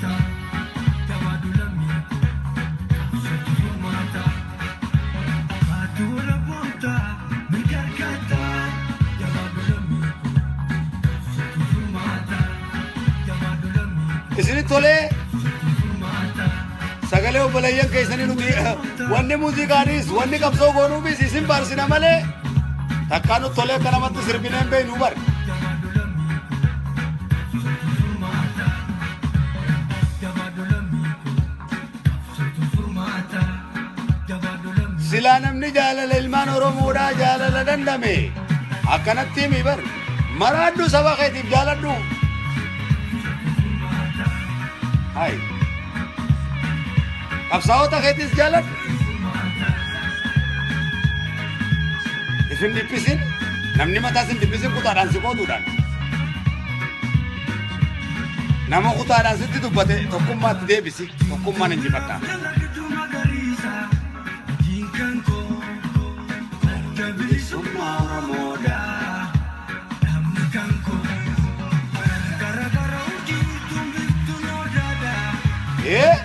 Isinit tolee sagalee obboleeyyan keessanii nuti wanni muuziqaanis wanni qabsoo goonuufis isin faarsina malee takkaa nutti tolee akka namatti sirbinee hin beeknu bar. Silaa namni jaalala ilmaan Oromoodhaa jaalala dandame akkanatti himi bar maraadhu saba keetiif jaaladhu. Hay. Qabsaa'ota keetis jaaladhu. Ifin dhiphisin, namni mataas hin dhiphisin kutaadhaan si qooduudhaan. Nama kutaadhaan sitti dubbate tokkummaatti deebisi, tokkummaan injifadha. Bilisummaa Oromoodha. Ee?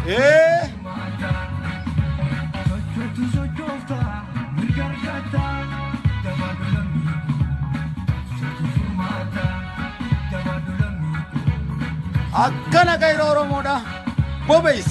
Ee? Akkana qeerroo Oromoodha. Bobeessi.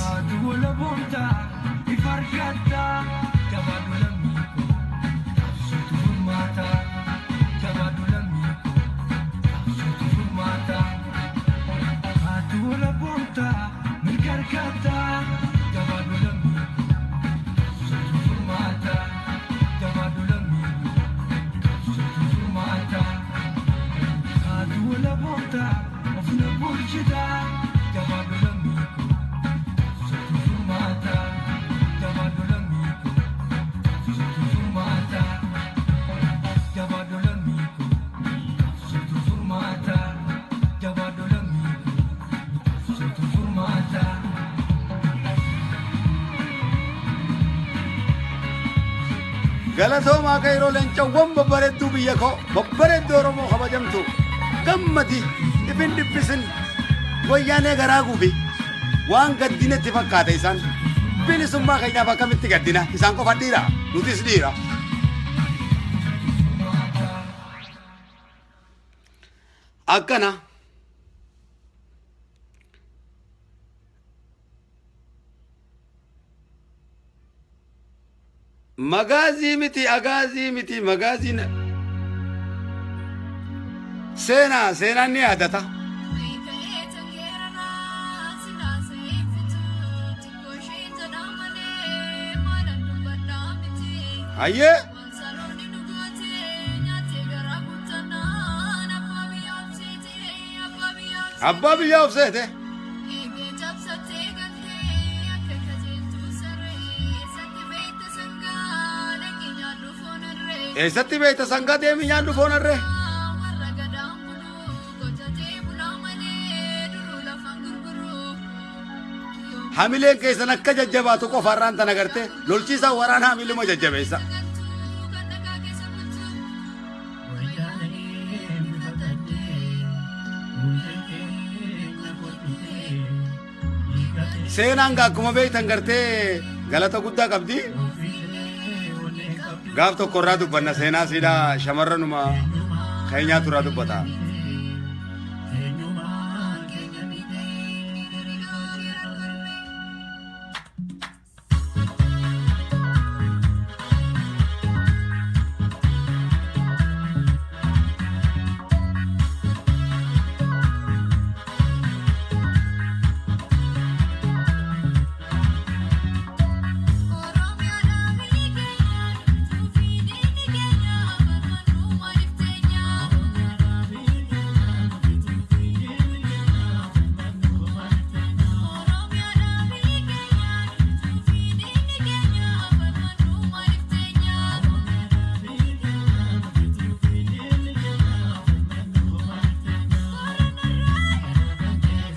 Galatoomaa qeerroo leencawwan babbareedduu biyya koo, babbareedduu Oromoo kabajamtu, gammadi, ifin dhiphisin, wayyaanee garaa gubi. Waan gaddinetti fakkaata isaan. Bilisummaa keenyaaf akkamitti gaddina? Isaan qofa dhiira, nutis dhiira. Akkana. Magaazii miti, agaazii miti, magaaziin seenaa, seenaan ni yaadata. Hayyee. Abbaa biyyaa of seete. Eessatti beekta sangaa deemi nyaadhu foon harree? Hamileen keessan akka jajjabaatu qofa irraan tana gartee lolchiisaa waraana hamiluma jajjabeessa. Seenaan gaa akkuma beektan gartee galata guddaa qabdi. Gaaf tokko irraa dubbanna, seenaa siidhaa shamarranuma keenyaatu irraa dubbata.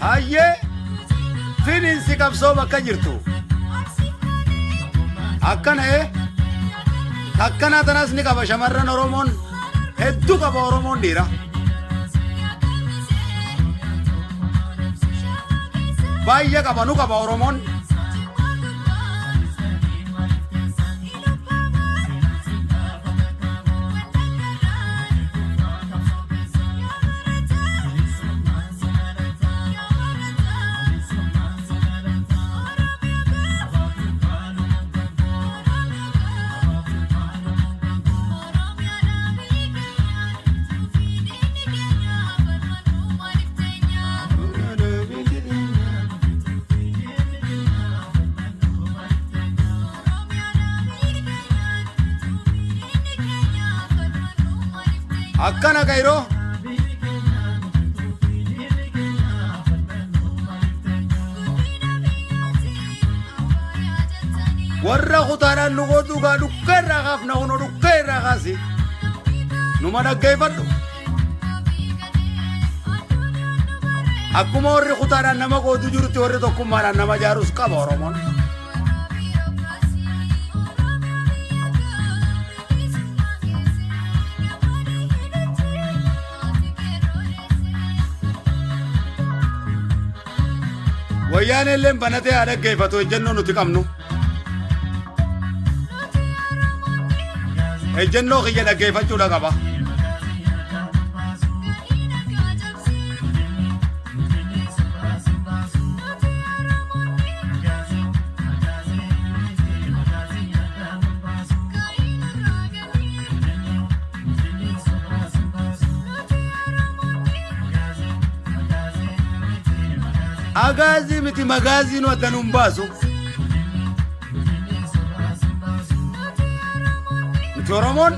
Hayyee, finiinsi qabsoo bakka jirtu. Akkana ee akkanaa tanas ni qaba shamarran Oromoon, hedduu qaba Oromoon dhiira. Baay'ee qaba, nu qaba Oromoon. Akkana kayroo. Warra kutaadhaan nu gootu gaa dhukka irraa kaafna kunoo dhukka irraa kaasi. Numa dhaggeeffadhu. Akkuma warri kutaadhaan nama gootu jirutti warri tokkummaadhaan nama ijaarus qaba Oromoon. Wayyaan illee banatee haa dhaggeeffatu ejjennoo nuti qabnu. Ejjennoo kiyya dhaggeeffachuudha qaba. Agaazii miti magaazii nu adda nuun baasu. Nuti Oromoon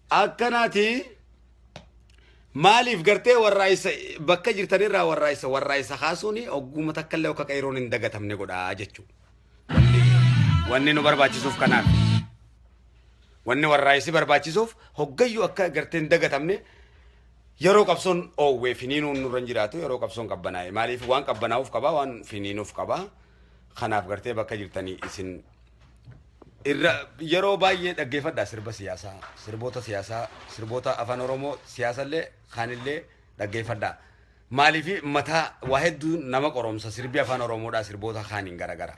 akkanaati. Maaliif gartee warraa'isa bakka jirtanirraa warraa'isa kaasuun ogguma takka illee akka qeeroon hin dagatamne godhaa jechuudha. Wanni nu barbaachisuuf kanaaf. Wanni warraa'isi barbaachisuuf hoggayyuu akka gartee hin dagatamne yeroo qabsoon oowwee finiinuun nurra hin jiraatu, yeroo qabsoon qabbanaa'e. Maaliif waan qabbanaa'uuf qaba, waan finiinuuf qaba. Kanaaf gartee bakka jirtanii isin irra yeroo baay'ee dhaggeeffadhaa sirba siyaasaa, sirboota siyaasaa, sirboota afaan Oromoo siyaasallee kaanillee dhaggeeffadhaa. Maaliif mataa waa hedduu nama qoromsa sirbi afaan Oromoodhaa sirboota kaaniin garagara.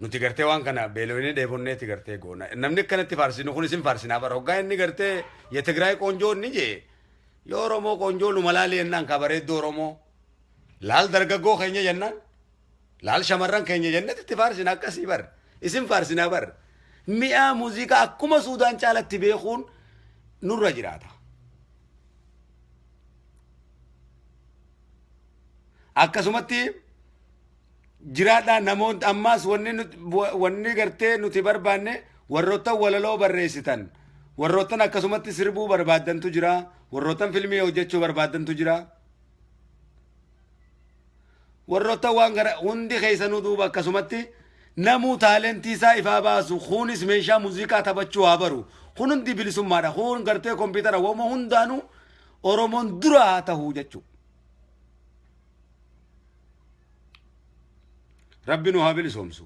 Nuti gartee waan kana beelofnee dheebonneeti gartee goona. Namni akkanatti faarsinu kun isin faarsinaa bara. Hoggaa inni gartee የትግራይ ቆንጆ inni jee yoo Oromoo ቆንጆ numa laali jennaan ka bareedduu Oromoo. Laal dargaggoo keenya jennaan. Laal shamarran keenya jennetti itti faarsina akkasii bar. Isin faarsinaa bar. Mi'a muuziqaa akkuma Suudaan caalatti beekuun nurra jiraata. Akkasumatti jiraadhaa namoonni ammaas wanni gartee nuti barbaanne warroottan walaloo barreessitan, warroottan akkasumatti sirbuu barbaaddantu jira, warroottan filmii hojjechuu barbaaddantu jira. Warroottan waan gara hundi keessanuu duuba akkasumatti namuu taalentii isaa ifaa baasu, kunis meeshaa muuziqaa taphachuu haa baru. Kun hundi bilisummaadha. Kun gartee kompiitara wama hundaanuu Oromoon dura haa tahuu jechuudha. Rabbi nu haa bilisoomsu.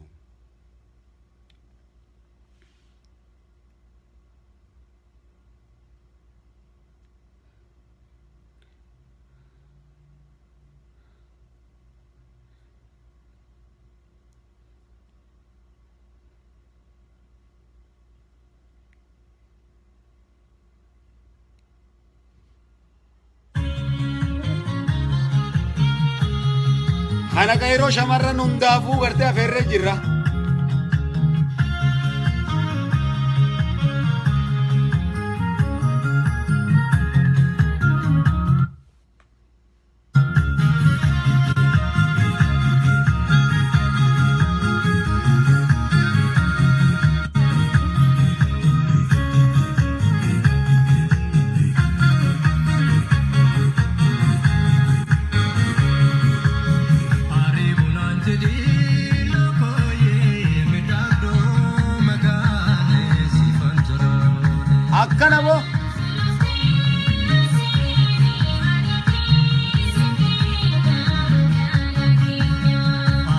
Kana qeeroo shamarran hundaafuu gartee afeerree jirra. Ariibunaan jedhii lokooyee midhaagduu magaalee siifan jiroone. Akkana boo.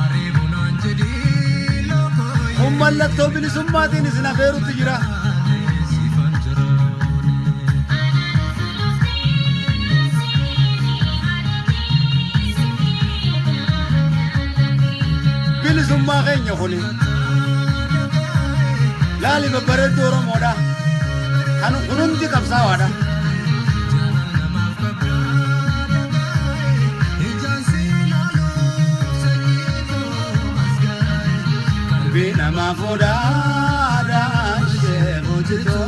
Ariibunaan jedhii lokooyee Kun mallattoo bilisummaatiin isin afeerutti jira. siifan jiroone. Bilisummaa keenya kuni. Laali babbareedduu Oromoodha. Kan kun hundi qabsaawaadha. Namaaf qabdaa dhagaa'e ijaan si ilaaluuf sanyii koo as gaa'e. Qalbii namaa fuudhaa. boojitu.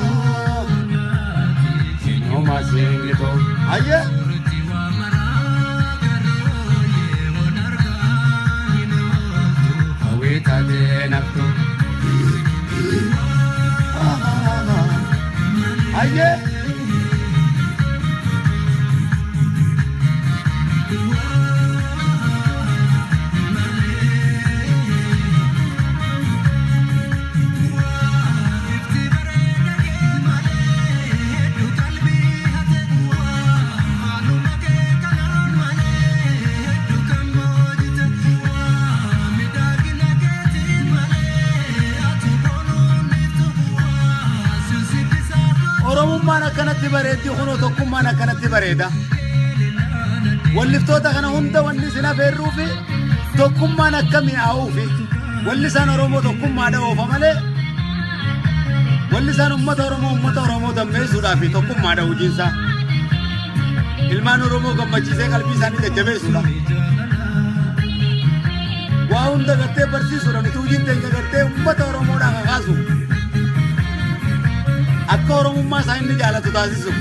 Noma singito. Hayyee. Hawwii taatee naftu. Hayyee. Oromummaan akkanatti bareeddi, kunoo tokkummaan akkanatti bareeda. Walliftoota kana hunda wanni isin afeerruufi tokkummaan akka mi'aawuufi. Wallisaan Oromoo tokkummaadha oofa malee, wallisaan ummata Oromoo dammeessuudhaaf tokkummaadha hojiinsaa. Ilmaan Oromoo gammachiisee qalbii isaanii jajjabeessuudha. Waa hunda gartee barsiisuudha nuti, hojiin teenya gartee ummata Oromoodhaa kakaasu. Akka Oromummaa isaa inni jaalatu taasisu.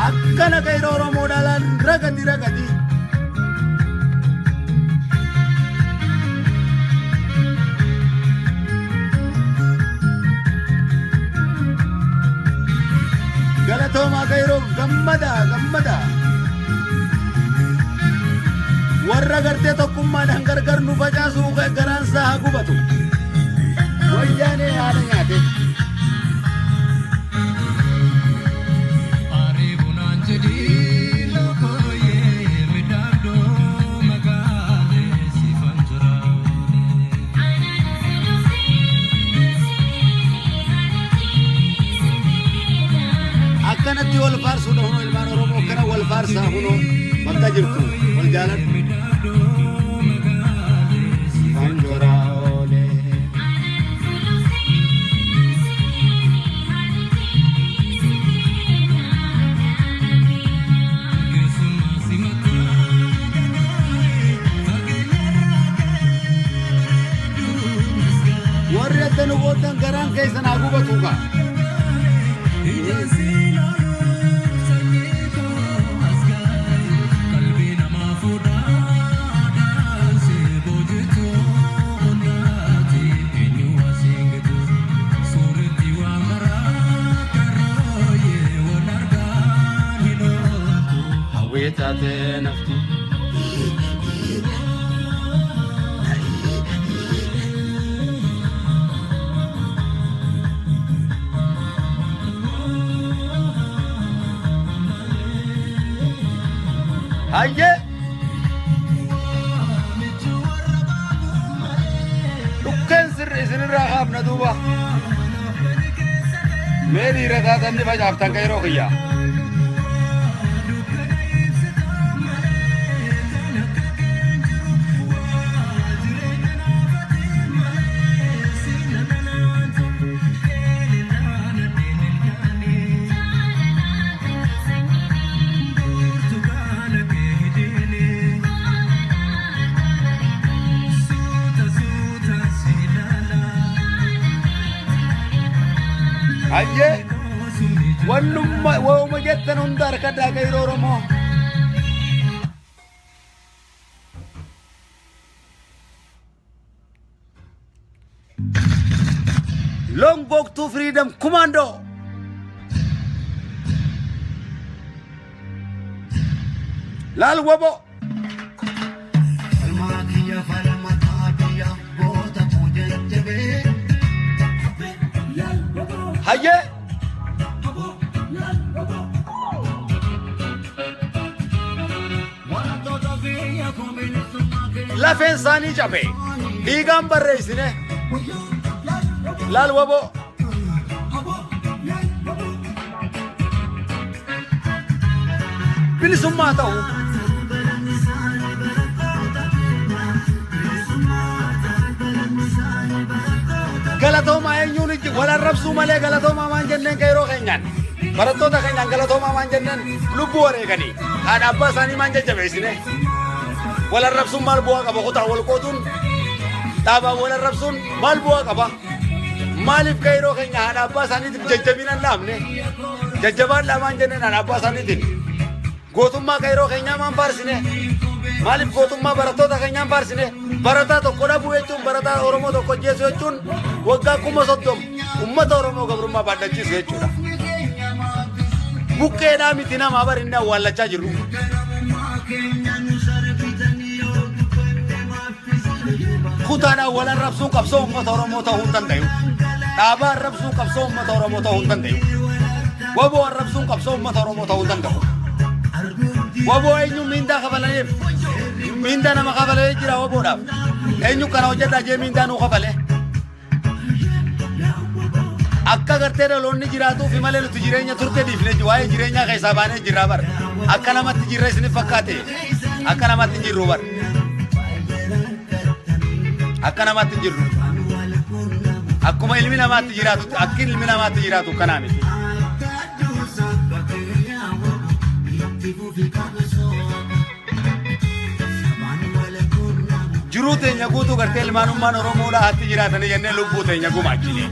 Akkana qeeroo Oromoo dhaalaan ragadi ragadi. Galatoomaa qeeroo, gammada gammada. Warra gartee tokkummaadhaan gargar nu facaasuu garaan isaa haa gubatu. Wayyaanee haadha nyaate. Ariibunaan jedhii lokooyee midhaagdoo magaalee sifan jira. Akkanatti wal faarsuudha hunoo, ilmaan Oromoo akkana wal faarsaa hunoo, bakka jirtu wal jaaladhu. Midhaagdoo magaalee sifan Kan oolee. Keessumaa simataa gagaa'ee fageenya irraa bareedduu masgaa. Warri adda nu qooddan garaan keessan haa gubatu gaa. Ijaan ilaaluun sanyii koo as gaa'e, qalbii namaa fuudhaa daansee boojituu onnaati eenyu asiin gitu suuretti waa maraa karooyee wal argaan hin ooltu. Hawwii taatee nafti. Hayyee. Dhukkeen sirri isinirraa kaafna duuba. Mee dhiira taatan ni facaaftan kan yeroo kiyyaa. Hayyee. Wannumma wauma jettan hunda harka daaka yeroo Oromoo. Long walk to freedom commando. Laal wabo. Falmaa kiyya falmataa biyya goota koo jajjabee. Hayyee. Warattoota biyya koo bilisummaa keenya. Lafeen isaanii cabe. Dhiigaan barreessine. Laal wabo. Bilisummaa ta'u. Galatoomaa eenyuun ijji wal arrabsuu malee, galatoomaa maan jenneen qeeroo keenyaan. Barattoota keenyaan galatoomaa maan jenneen? Lubbuu wareeganii haadha abbaa isaanii maan jajjabeessine? Wal arrabsuun maal bu'aa qaba? Kutaa wal qooduun, dhaabaan wal arrabsuun maal bu'aa qaba? Maaliif qeeroo keenya haadha abbaa isaaniitiif jajjabina hin dhaabne? Jajjabaan dhaamaan jenneen haadha abbaa isaaniitiin. Gootummaa qeeroo keenyaa maan faarsine? Maaliif gootummaa barattoota keenyaa hin faarsine? Barataa tokko dhabuu jechuun, barataa Oromoo tokko ajjeesuu jechuun, waggaa 30,000 uummata Oromoo gabrummaa baadhachiisu jechuudha. Buqqeedhaa miti, namaa bar inni awwaallachaa jirru. Kutaadhaan wal arrabsuun qabsoo uummata Oromoo ta'uu hin danda'u. Dhaabaa arrabsuun qabsoo uummata Oromoo ta'uu hin danda'u. Waboo arrabsuun qabsoo uummata Oromoo ta'uu hin danda'u. Waboo eenyu miindaa kafalaniif? Miindaa nama kafalee jira waboodhaaf. Eenyu kana hojjedhaa jee miindaa nuu kafalee? Akka gartee dhaloonni jiraatuufi malee nuti jireenya turte dhiifne, waa'ee jireenyaa keessaa baanee jirraa bar. Akka namatti jirra isiniif fakkaate? Akka namatti hin jirru bar. Akka namatti hin jirru. Akkuma ilmi namaatti jiraatutti, akki ilmi namaatti jiraatu kanaa miti. Jiruu teenya guutuu gartee ilmaanummaan Oromoodhaa hatti jiraatanii jennee lubbuu teenya gumaachine.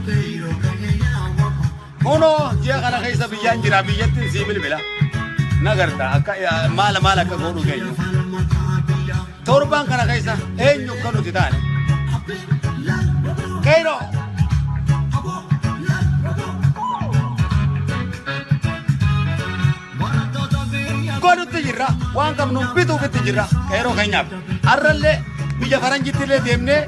Kunoo ji'a kana keessa biyyaan jira, biyyattiin sii bilbila. Nagarta akka maala maal akka godhu keenyu. Torbaan kana keessa eenyu akka nuti taane. Qeeroo. Godhutti jirra, waan qabnu bituufitti jirra qeeroo keenyaaf. Har'allee biyya faranjitti illee deemnee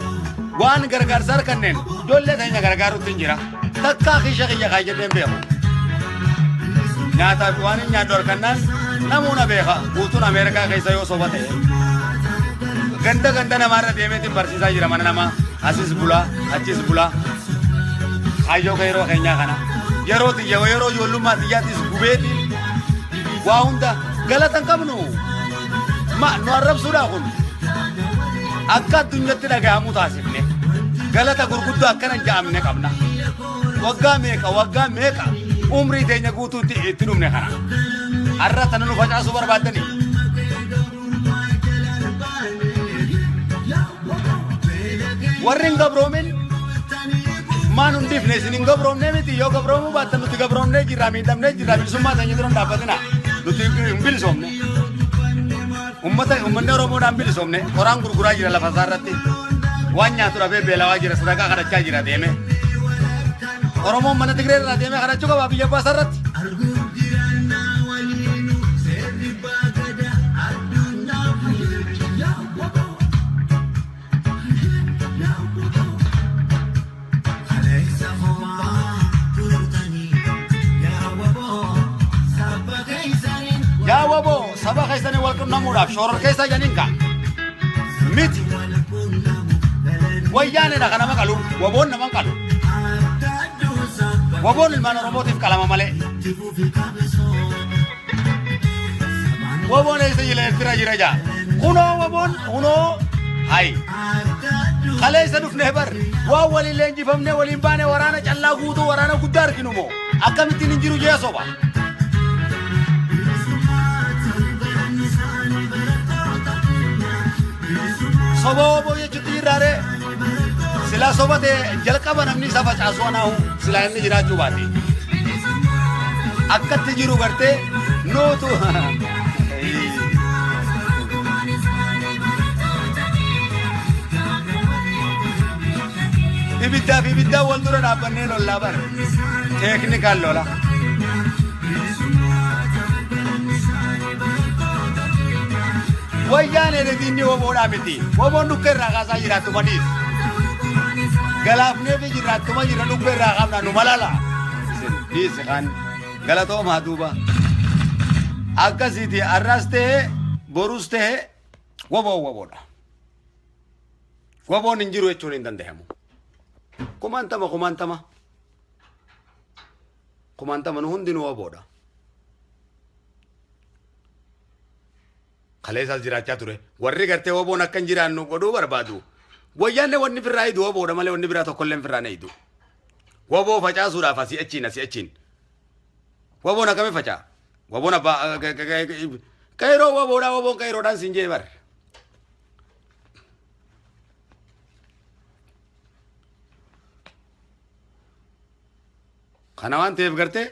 waan gargaarsa harkanneen ijoollee keenya gargaarutti hin jira. Takkaa kiisha kiyya kaayyadheen beeku. Nyaataaf waan hin nyaadhu harkannaan namuu na beeka, guutuun Ameerikaa keessa yoo soba ta'e. Ganda ganda namaarra deemeetiin barsiisaa jira, mana namaa asis bulaa achis bulaa. Kaayyoo qeeroo keenyaa kana yeroo tiyya, yeroo ijoollummaa tiyyaatis gubeetiin waa hunda galata hin qabnu. Ma nu arrabsuudhaa kun akka addunyatti dhagahamuu taasifne, galata gurguddoo akkana hin ja'amne qabna. Waggaa meeqa, waggaa meeqa umrii teenya guutuutti itti dhumne kana. Har'a tana nu facaasuu barbaaddanii. Warri hin gabroomin maan hin dhiifne, isin hin gabroomne miti. Yoo gabroomuu baattan, nuti gabroomnee jirra, miidhamnee jirra. Bilisummaa teenya dura hin dhaabbatina. Nuti hin bilisoomne. Ummata, ummanni Oromoodhaan bilisoomne. Qoraan gurguraa jira lafa isaa irratti. Waan nyaatu dhabee beelawaa jira, sadaqaa kadhachaa jira deeme. Oromoon mana Tigree irraa deemee kadhachuu qaba biyya abbaa isaa irratti. Yaa waboo, saba keessanii wal qunnamuudhaaf shooror keessa janiin ka'a. Miti. Wayyaanedha kan nama qalu, waboon nama hin qalu. Waboon ilmaan Oromootiif qalama malee. Waboon eessa jira? Eertira jira jaa. Kunoo waboon kunoo hayi. Kaleessa dhufnee bar waan waliin leenjifamnee waliin baane, waraana callaa guutuu, waraana guddaa arginu moo akkamittiin hin jiru jee soba. Soba waboo jechuutti jirraaree silaa soba ta'e jalqaba namni isa facaasu anaahu silaa inni jiraachuu baate. Akkatti jiru gartee nuutu. Ibiddaa fi ibiddaa wal dura dhaabbannee lollaa bara. Teeknikaan lola. Wayyaan diinni woboodhaa miti. Woboon dhukkee irraa kaasaa jiraattuma dhiis. Galaafnee fi jiraattuma jira, dhukkee irraa kaafna nu malala. Isin dhiisi kan galatoomaa duuba. Akkasiiti, har'as ta'e borus ta'e woboon woboodha. Woboon hin jiru jechuun hin danda'amu. Kumaantama kumaantama. Kumaantama nu hundinuu woboodha. Kaleessaas jiraachaa ture. Warri gartee woboon akka hin jiraannu godhuu barbaadu. Wayyaanne wanni firraa hidu woboodha malee wanni biraa tokkollee firraa hin hidu. Woboo facaasuudhaaf asii achiin asii achiin. Woboon akkamii faca'a? Woboon abbaa qeeroo woboodhaa, woboon qeeroodhaan siin jee bar. Kana waan ta'eef gartee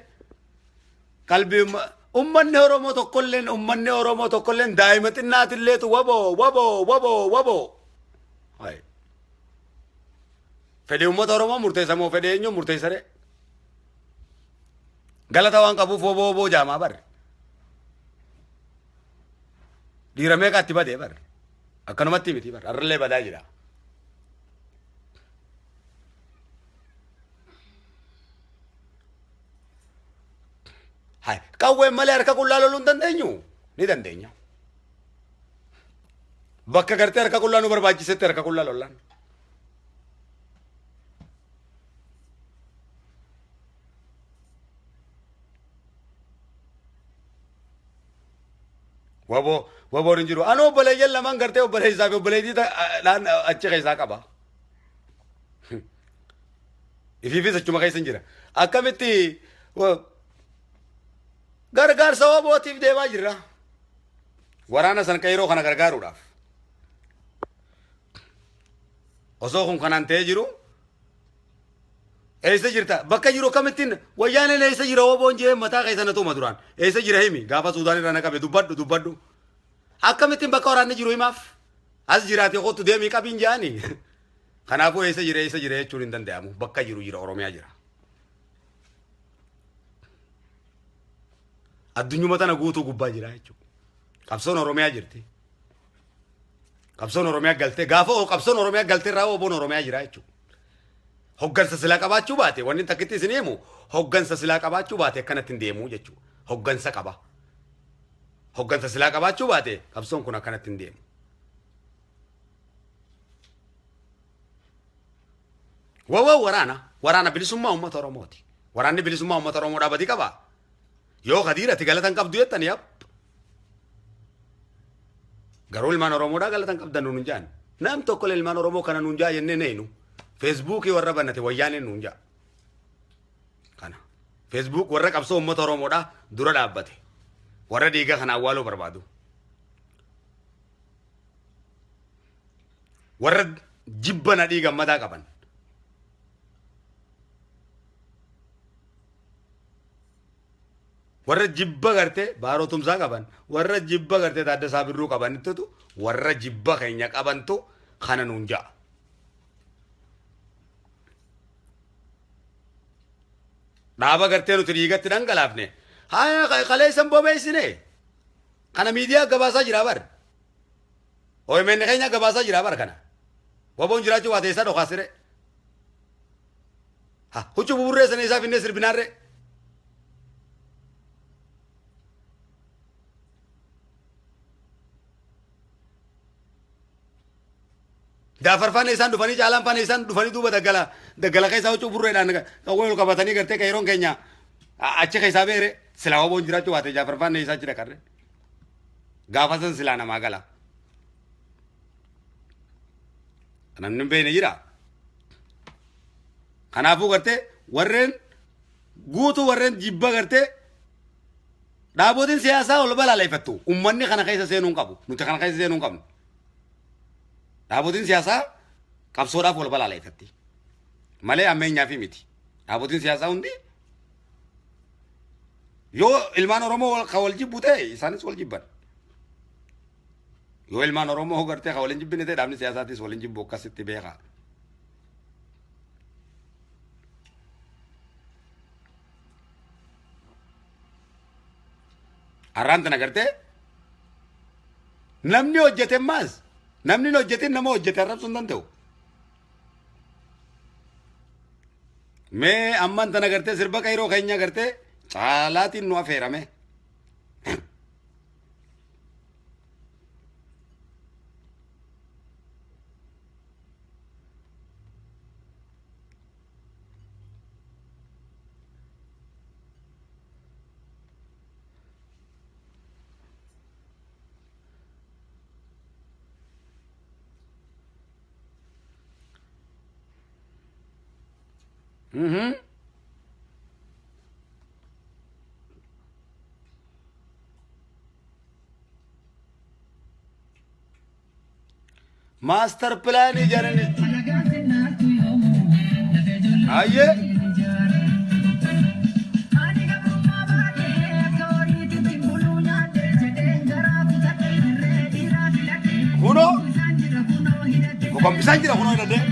qalbii ummanni Oromoo tokkolleen ummanni Oromoo tokkolleen daa'ima xinnaatillee waboo waboo waboo waboo. Hai. Fedhii uummata Oromoo murteessa moo fedhii eenyu murteessa ree? Galata waan qabuuf waboo waboo jaamaa barre. Dhiira meeqa itti badee barre. Akkanumatti miti barre. Har'allee badaa jira. Hai, qawween malee harka qullaa loluu hin dandeenyu? Ni dandeenya. Bakka gartee harka qullaa nu barbaachisetti harka qullaa lollaan. Waboo waboon hin jiru. Ani obboleeyyan lamaan gartee obboleessaa fi obboleettii dhaan achi keessaa qaba. Ifiifis achuma keessa hin jira. Akkamitti gargaarsa wabootiif deemaa jirra. Waraana san qeyroo kana gargaaruudhaaf. Osoo kun kanaan ta'ee jiru eessa jirta? Bakka jiru akkamittiin wayyaaneen eessa jira woboon jee mataa keessa na tuuma duraan. Eessa jira himi gaafa Suudaan irraa na qabe dubbadhu dubbadhu. Akkamittiin bakka waraanni jiru himaaf? As jiraate kottu deemii qabiin jaani. Kanaafuu eessa jira eessa jira jechuun hin danda'amu. Bakka jiru jira Oromiyaa jira. Addunyuma tana guutuu gubbaa jira jechuudha. Qabsoon Oromiyaa jirti. Qabsoon Oromiyaa galtee gaafa qabsoon Oromiyaa galtee irraa woboon Oromiyaa jira jechuudha. Hoggansa silaa qabaachuu baate wanni takkitti isin himu hoggansa silaa qabaachuu baate akkanatti hin deemu jechuudha. Hoggansa qaba. Hoggansa silaa qabaachuu baate qabsoon kun akkanatti hin deemu. Wawoo waraana waraana bilisummaa uummata Oromooti. Waraanni bilisummaa uummata Oromoo dhaabati qaba. Yoo Kadiir ati galata hin qabdu jettan yap. Garuu ilmaan Oromoodhaa galata hin qabdan nuun hin jaan. Nam tokko ilmaan Oromoo kana nuun jaa jennee neenu. Feesbuukii warra banate wayyaaneen nuun jaa. Kana. Feesbuuk warra qabsoo uummata Oromoodhaa dura dhaabbate. Warra dhiiga kana awwaaluu barbaadu. Warra jibba nadhii gammadaa qaban. Warra jibba gartee Baaroo Tumsaa qaban, warra jibba gartee Taaddasaa Birruu qabanittutu warra jibba keenya qabantu kana nuun ja'a. Dhaaba gartee nuti dhiigatti dhangalaafne. Haa kaleessan bobeessine. Kana miidiyaa gabaasaa jira bar. OMN keenya gabaasaa jira bar kana. Waboon jiraachuu baate isaa dhokaasire. Ha huccuu buburree sana isaa finnee sirbinaarree. Jaafar faana isaan dhufanii caalaan faana isaan dhufanii duuba daggala daggala keessaa huccuu burreedhaan qawwee ol qabatanii gartee qeeroon keenya achi keessaa beere silaa waboon jiraachuu baate Jaafar faana isaa achi dhaqarre. Gaafa san silaa namaa gala. Namni hin beekne jira. Kanaafuu gartee warreen guutuu warreen jibba gartee dhaabotiin siyaasaa ol balaaleffattu. Uummanni kana keessa seenuu hin qabu. Nuti kana keessa seenuu hin qabnu. Dhaabotiin siyaasaa qabsoodhaaf wal balaaleffatti. Malee ammeenyaa fi miti. Dhaabotiin siyaasaa hundi yoo ilmaan Oromoo kan wal jibbu ta'e isaanis wal jibban. Yoo ilmaan Oromoo gartee kan wal hin jibbine ta'e dhaabni siyaasaatis wal hin jibbu akkasitti beekaa. Har'aan tana gartee namni hojjete maas namni hin hojjetin nama hojjete arrabsuu hin danda'u. Mee ammaan tana gartee sirba qeyroo keenya gartee caalaatiin nu afeerame. Maastar pilaanii jedhani. Ayyee. Gombisaan jira kunoo hidhadhee.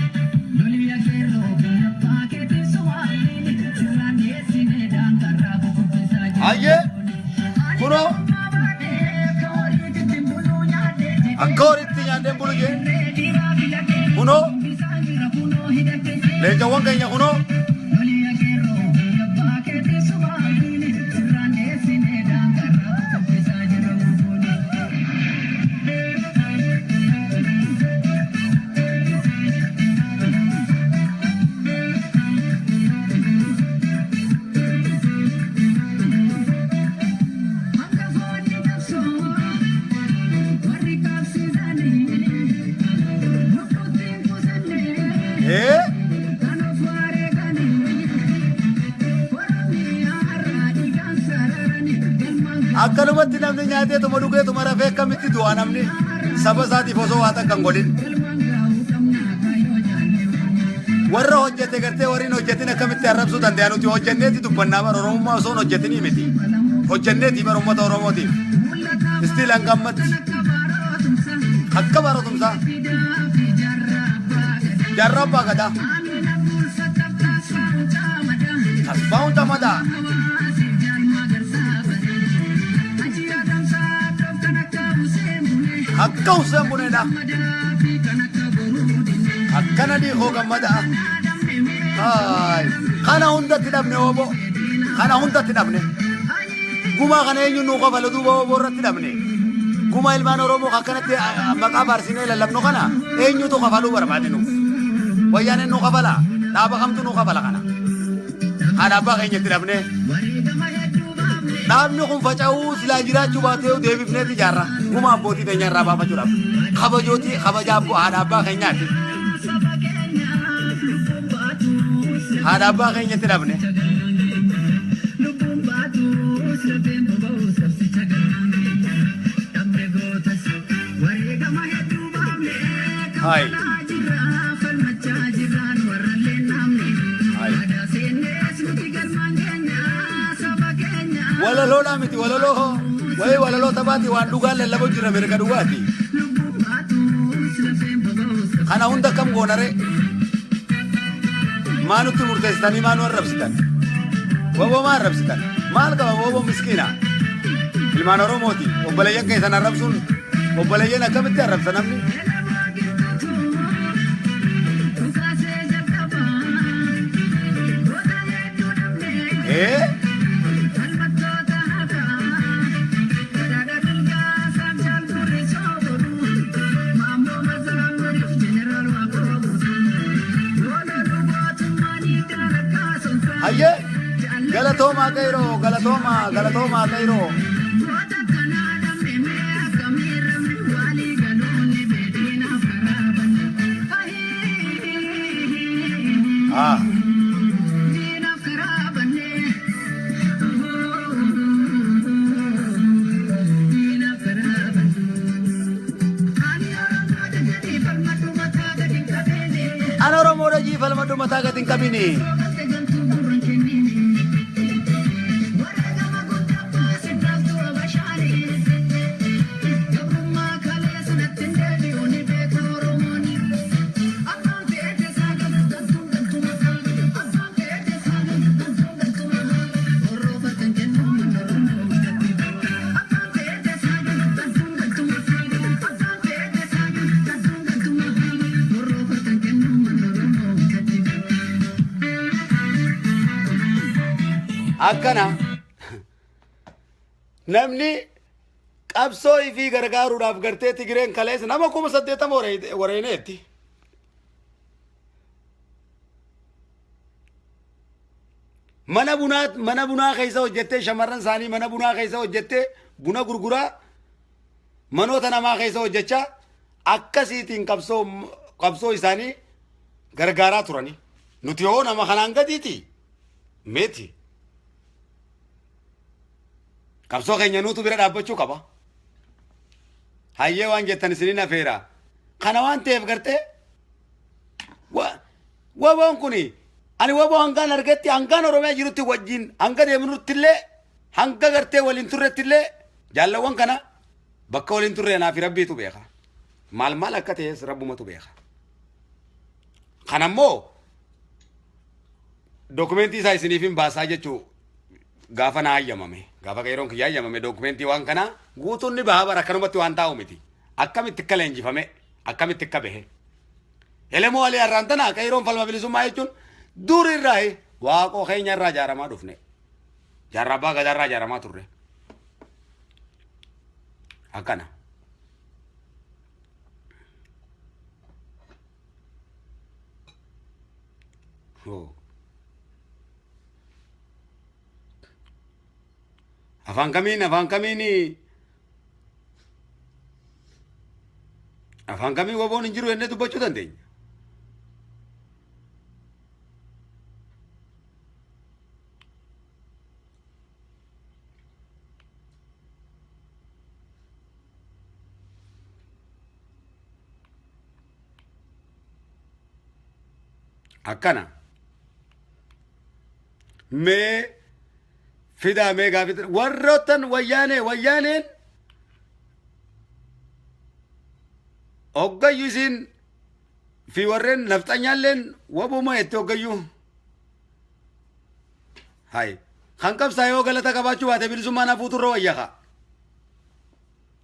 Hayyee kunoo akka horiitti nyaadheen bulu jee kunoo leencawwan keenya kunoo. Ee akkanumatti namni nyaateetuma dhugeetuma rafee akkamitti du'a namni saba isaatiif osoo waa takka hin godhin. Warra hojjete gartee warri hin hojjetin akkamitti arrabsuu danda'a? Nuti hojjenneeti dubbannaa bara Oromummaa osoo hin hojjetinii miti. Hojjenneeti bara uummata Oromootiif. Still hanga ammatti. Akka barotumsaa. Jaarraa Abbaa Gadaa. Tasfaa'uun Camadaa. Akka Hussein Buneedha. Akkana dhiikoo gammadaa. Haay. Kana hundatti dhabne obbo. Kana hundatti dhabne. Gumaa kana eenyu nuu kafala duuba obbo irratti dhabne. Gumaa ilmaan Oromoo akkanatti maqaa faarsinee lallabnu kana eenyutu kafaluu barbaade nuuf? Wayyaaneen nuu kafala? Dhaaba kamtu nuu kafala kana? Haadha abbaa keenya itti dhabne. Dhaabni kun faca'uu silaa jiraachuu baatee deebifneeti ijaarra. Gumaa abbootii teenya irraa baafachuudhaaf. Kabajootii kabaja haadha abbaa keenyaati. Haadha abbaa keenya itti dhabne. Hai. Hai. Walaloodhaa miti, walaloo wayii walaloo taphaati, waan dhugaan lallabu jira, mirga dhugaati. Kana hunda akkam goonare? Maa nutti murteessitanii maa nu arrabsitan? Waboo maa arrabsitan? Maal qaba waboo miskiina? Ilmaan Oromooti. Obboleeyyan keessan arrabsuun, obboleeyyan akkamitti arrabsa namni? Ee? Hayyee galatoomaa qeyroo, galatoomaa, galatoomaa qeyroo. Ah. Ana Oromoodha jii falmadhu mataa gadi hin qabini. Akkana namni qabsoo ifii gargaaruudhaaf gartee Tigireen kaleessa nama 80,000 wareeneetti. Mana bunaa keessa hojjettee, shamarran isaanii mana bunaa keessa hojjettee buna gurguraa, manoota namaa keessa hojjechaa akkasiitiin qabsoo isaanii gargaaraa turani. Nuti hoo nama kanaan gadiiti? Miti. Qabsoo keenya nuutu bira dhaabbachuu qaba. Hayyee, waan jettan isinin afeera. Kana waan ta'eef gartee waboon kuni, ani waboo hangaan argetti, hangaan Oromiyaa jirutti wajjin hanga deemnutti illee, hanga gartee waliin turretti illee, jaallawwan kana bakka waliin turre anaa fi rabbiitu beeka. Maal maal akka ta'es rabbumatu beeka. Kanammoo dookumentii isaa isiniif hin baasaa jechuu gaafa na hayyamame, gaafa qeeroon kiyya hayyamame, dookumentii waan kanaa guutuun ni baha bara. Akkanumatti waan taa'u miti. Akkamitti akka leenjifame, akkamitti akka bahe. Elemoo Alii har'aan tana qeeroon falma bilisummaa jechuun dur irraa Waaqoo keenya irraa ijaaramaa dhufne. Jaarraa abbaa gadaa irraa ijaaramaa turre. Akkana. Hoo. Afaan kamiin waboon hin jiru jennee dubbachuu dandeenya? Akkana. Mee fidaa, mee gaafii warroottan wayyaaneen hoggayyuu isiin fi warreen nafxanyaalleen wabuma jette hoggayyuu. Hay. Kan qabsaa yoo galata qabaachuu baate, bilisummaan hafuutu irra wayya kaa.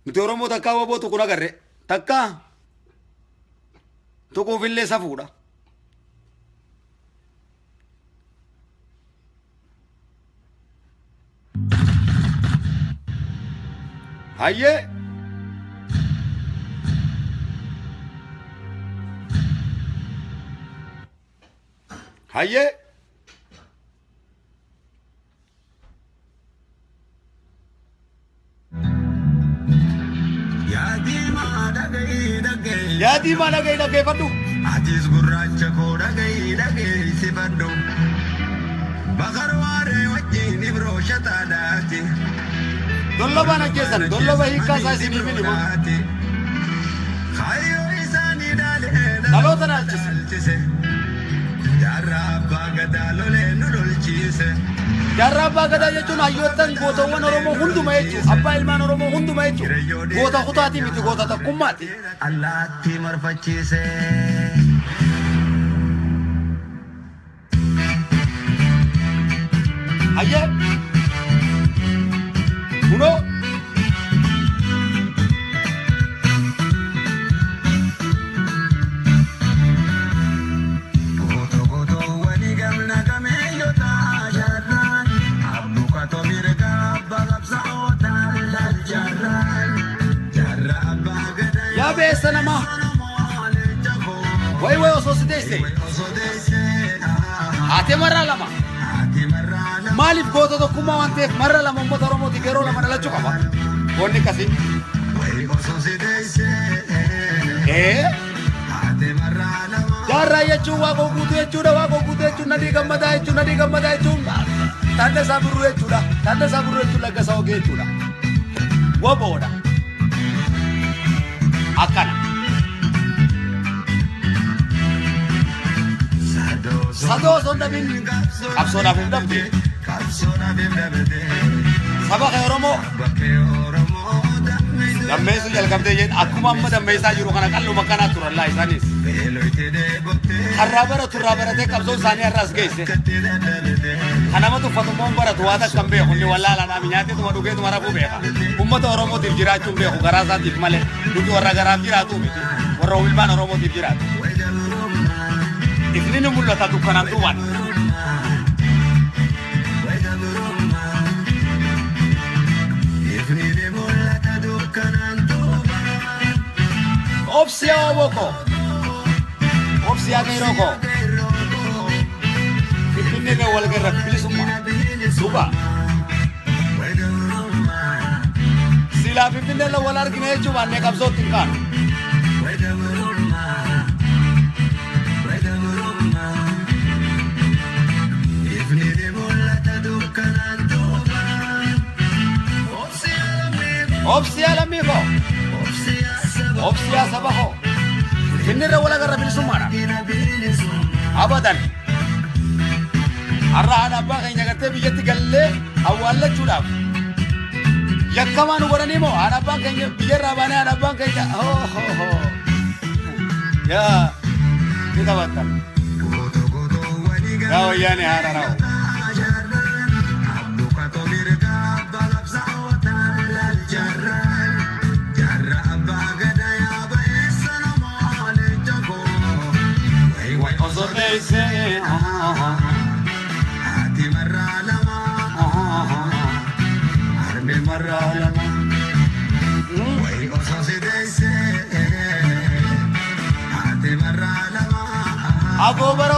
Nuti Oromoo takkaa waboo tuqun agarre, takkaa tuquufillee safuudha. Hayyee. Hayyee. Yaa diimaa, dhaga'i, dhaga'i. Yaa diimaa, dhaga'i, dhaggeeffadhu. Atis gurraacha koo, dhaga'i, dhageessifadhu. Bakar waaree wajjin Ibroo shataadhaati. Dollobaan ajjeesan, dolloba hiikkaa isaa isiniif hin hima. Kaayyoo isaanii dhaalee Dhaloota dhaalchise. Dhaalchise. Jaarraa abbaa gadaa lolee nu lolchiise. Jaarraa abbaa gadaa jechuun hayyoottan gootawwan Oromoo hunduma jechuudha. Abbaa ilmaan Oromoo hunduma jechuudha. Goota kutaatii miti, goota tokkummaati. Allaattii marfachiise. Hayyee. Kunoo. Gootoo gootoowwanii gamna gameeyyota jaarraan. Abbuqatoo mirga abbaa qabsaa'ota laal jaarraan. Jaarraa abbaa gadaa. Yaa beessa namaa. Wayi wayi, osoo si teesse. Osoo deessee. Haatee marraa lama. Haati marraa lama. Maaliif? Goota tokkummaa waan ta'eef marra lama uummata Oromootiif yeroo lama dhalachuu qaba. Wanni akkasii. Wayi osoo si deessee. Ee. Haati marraa lama. Jaarraa jechuun Waaqoo Guutuu jechuudha. Waaqoo Guutuu jechuun Nadii Gammadaa jechuun, Nadii Gammadaa jechuun Taaddasaa Birruu jechuudha. Taaddasaa Birruu jechuun Laggasaa Ogee jechuudha. Waboodha. Akkana. Sadoo osoo hin dhabin qabsoodhaaf hin dhabde. Qabsoodhaaf hin dhabde. Saba kee Oromoo Bakkee Oromoo dammisu. Dammeessuu jalqabdee jeen, akkuma amma dammeessaa jiru kana qalluma akkanaa turallaa isaanis. Beeloyte dheebottee. Har'aa baratu irraa baratee qabsoon isaanii har'aas geesse. Akkatti dadhabde. Kan nama tuffatu immoo hin baratu, waa takka hin beeku, inni wallaalaadhaan nyaateetuma dhugeetuma rafuu beeka. Uummata Oromootiif jiraachuu hin beeku garaa isaatiif malee. Nuti warra garaaf jiraatu miti. Warra ilmaan Oromootiif jiraatu. Ifni ni mul'ata dukkanaan duubaan. Ifni ni mul'ata dukkanaan duubaan. Obsiyaa obbo koo. Obsiyaa qeeroo koo. Finfinnee irra wal garra bilisummaa. Duuba. Silaa Finfinnee irra wal argina jechuun baannee qabsootti hin kaanu. Ifni ni mul'ata dukkanaan duubaan. Obsiyaa lammii koo. Obsiyaa saba koo. Finfinnee irra wal agarra bilisummaadha. Abadan. Har'a haadha abbaa keenya gartee biyyatti gallee awwaallachuudhaaf yakkamaa nu godhanii moo haadha abbaan keenya biyyarraa baanee haadha abbaan keenya hoo hoo hoo yaa ni taphattan. Yaa wayyaane haadha raa'u. Osoo teessee Haati marraa lama, harmi marraa lama. Wayi osoo si deessee, haati marraa lama. Agoobara.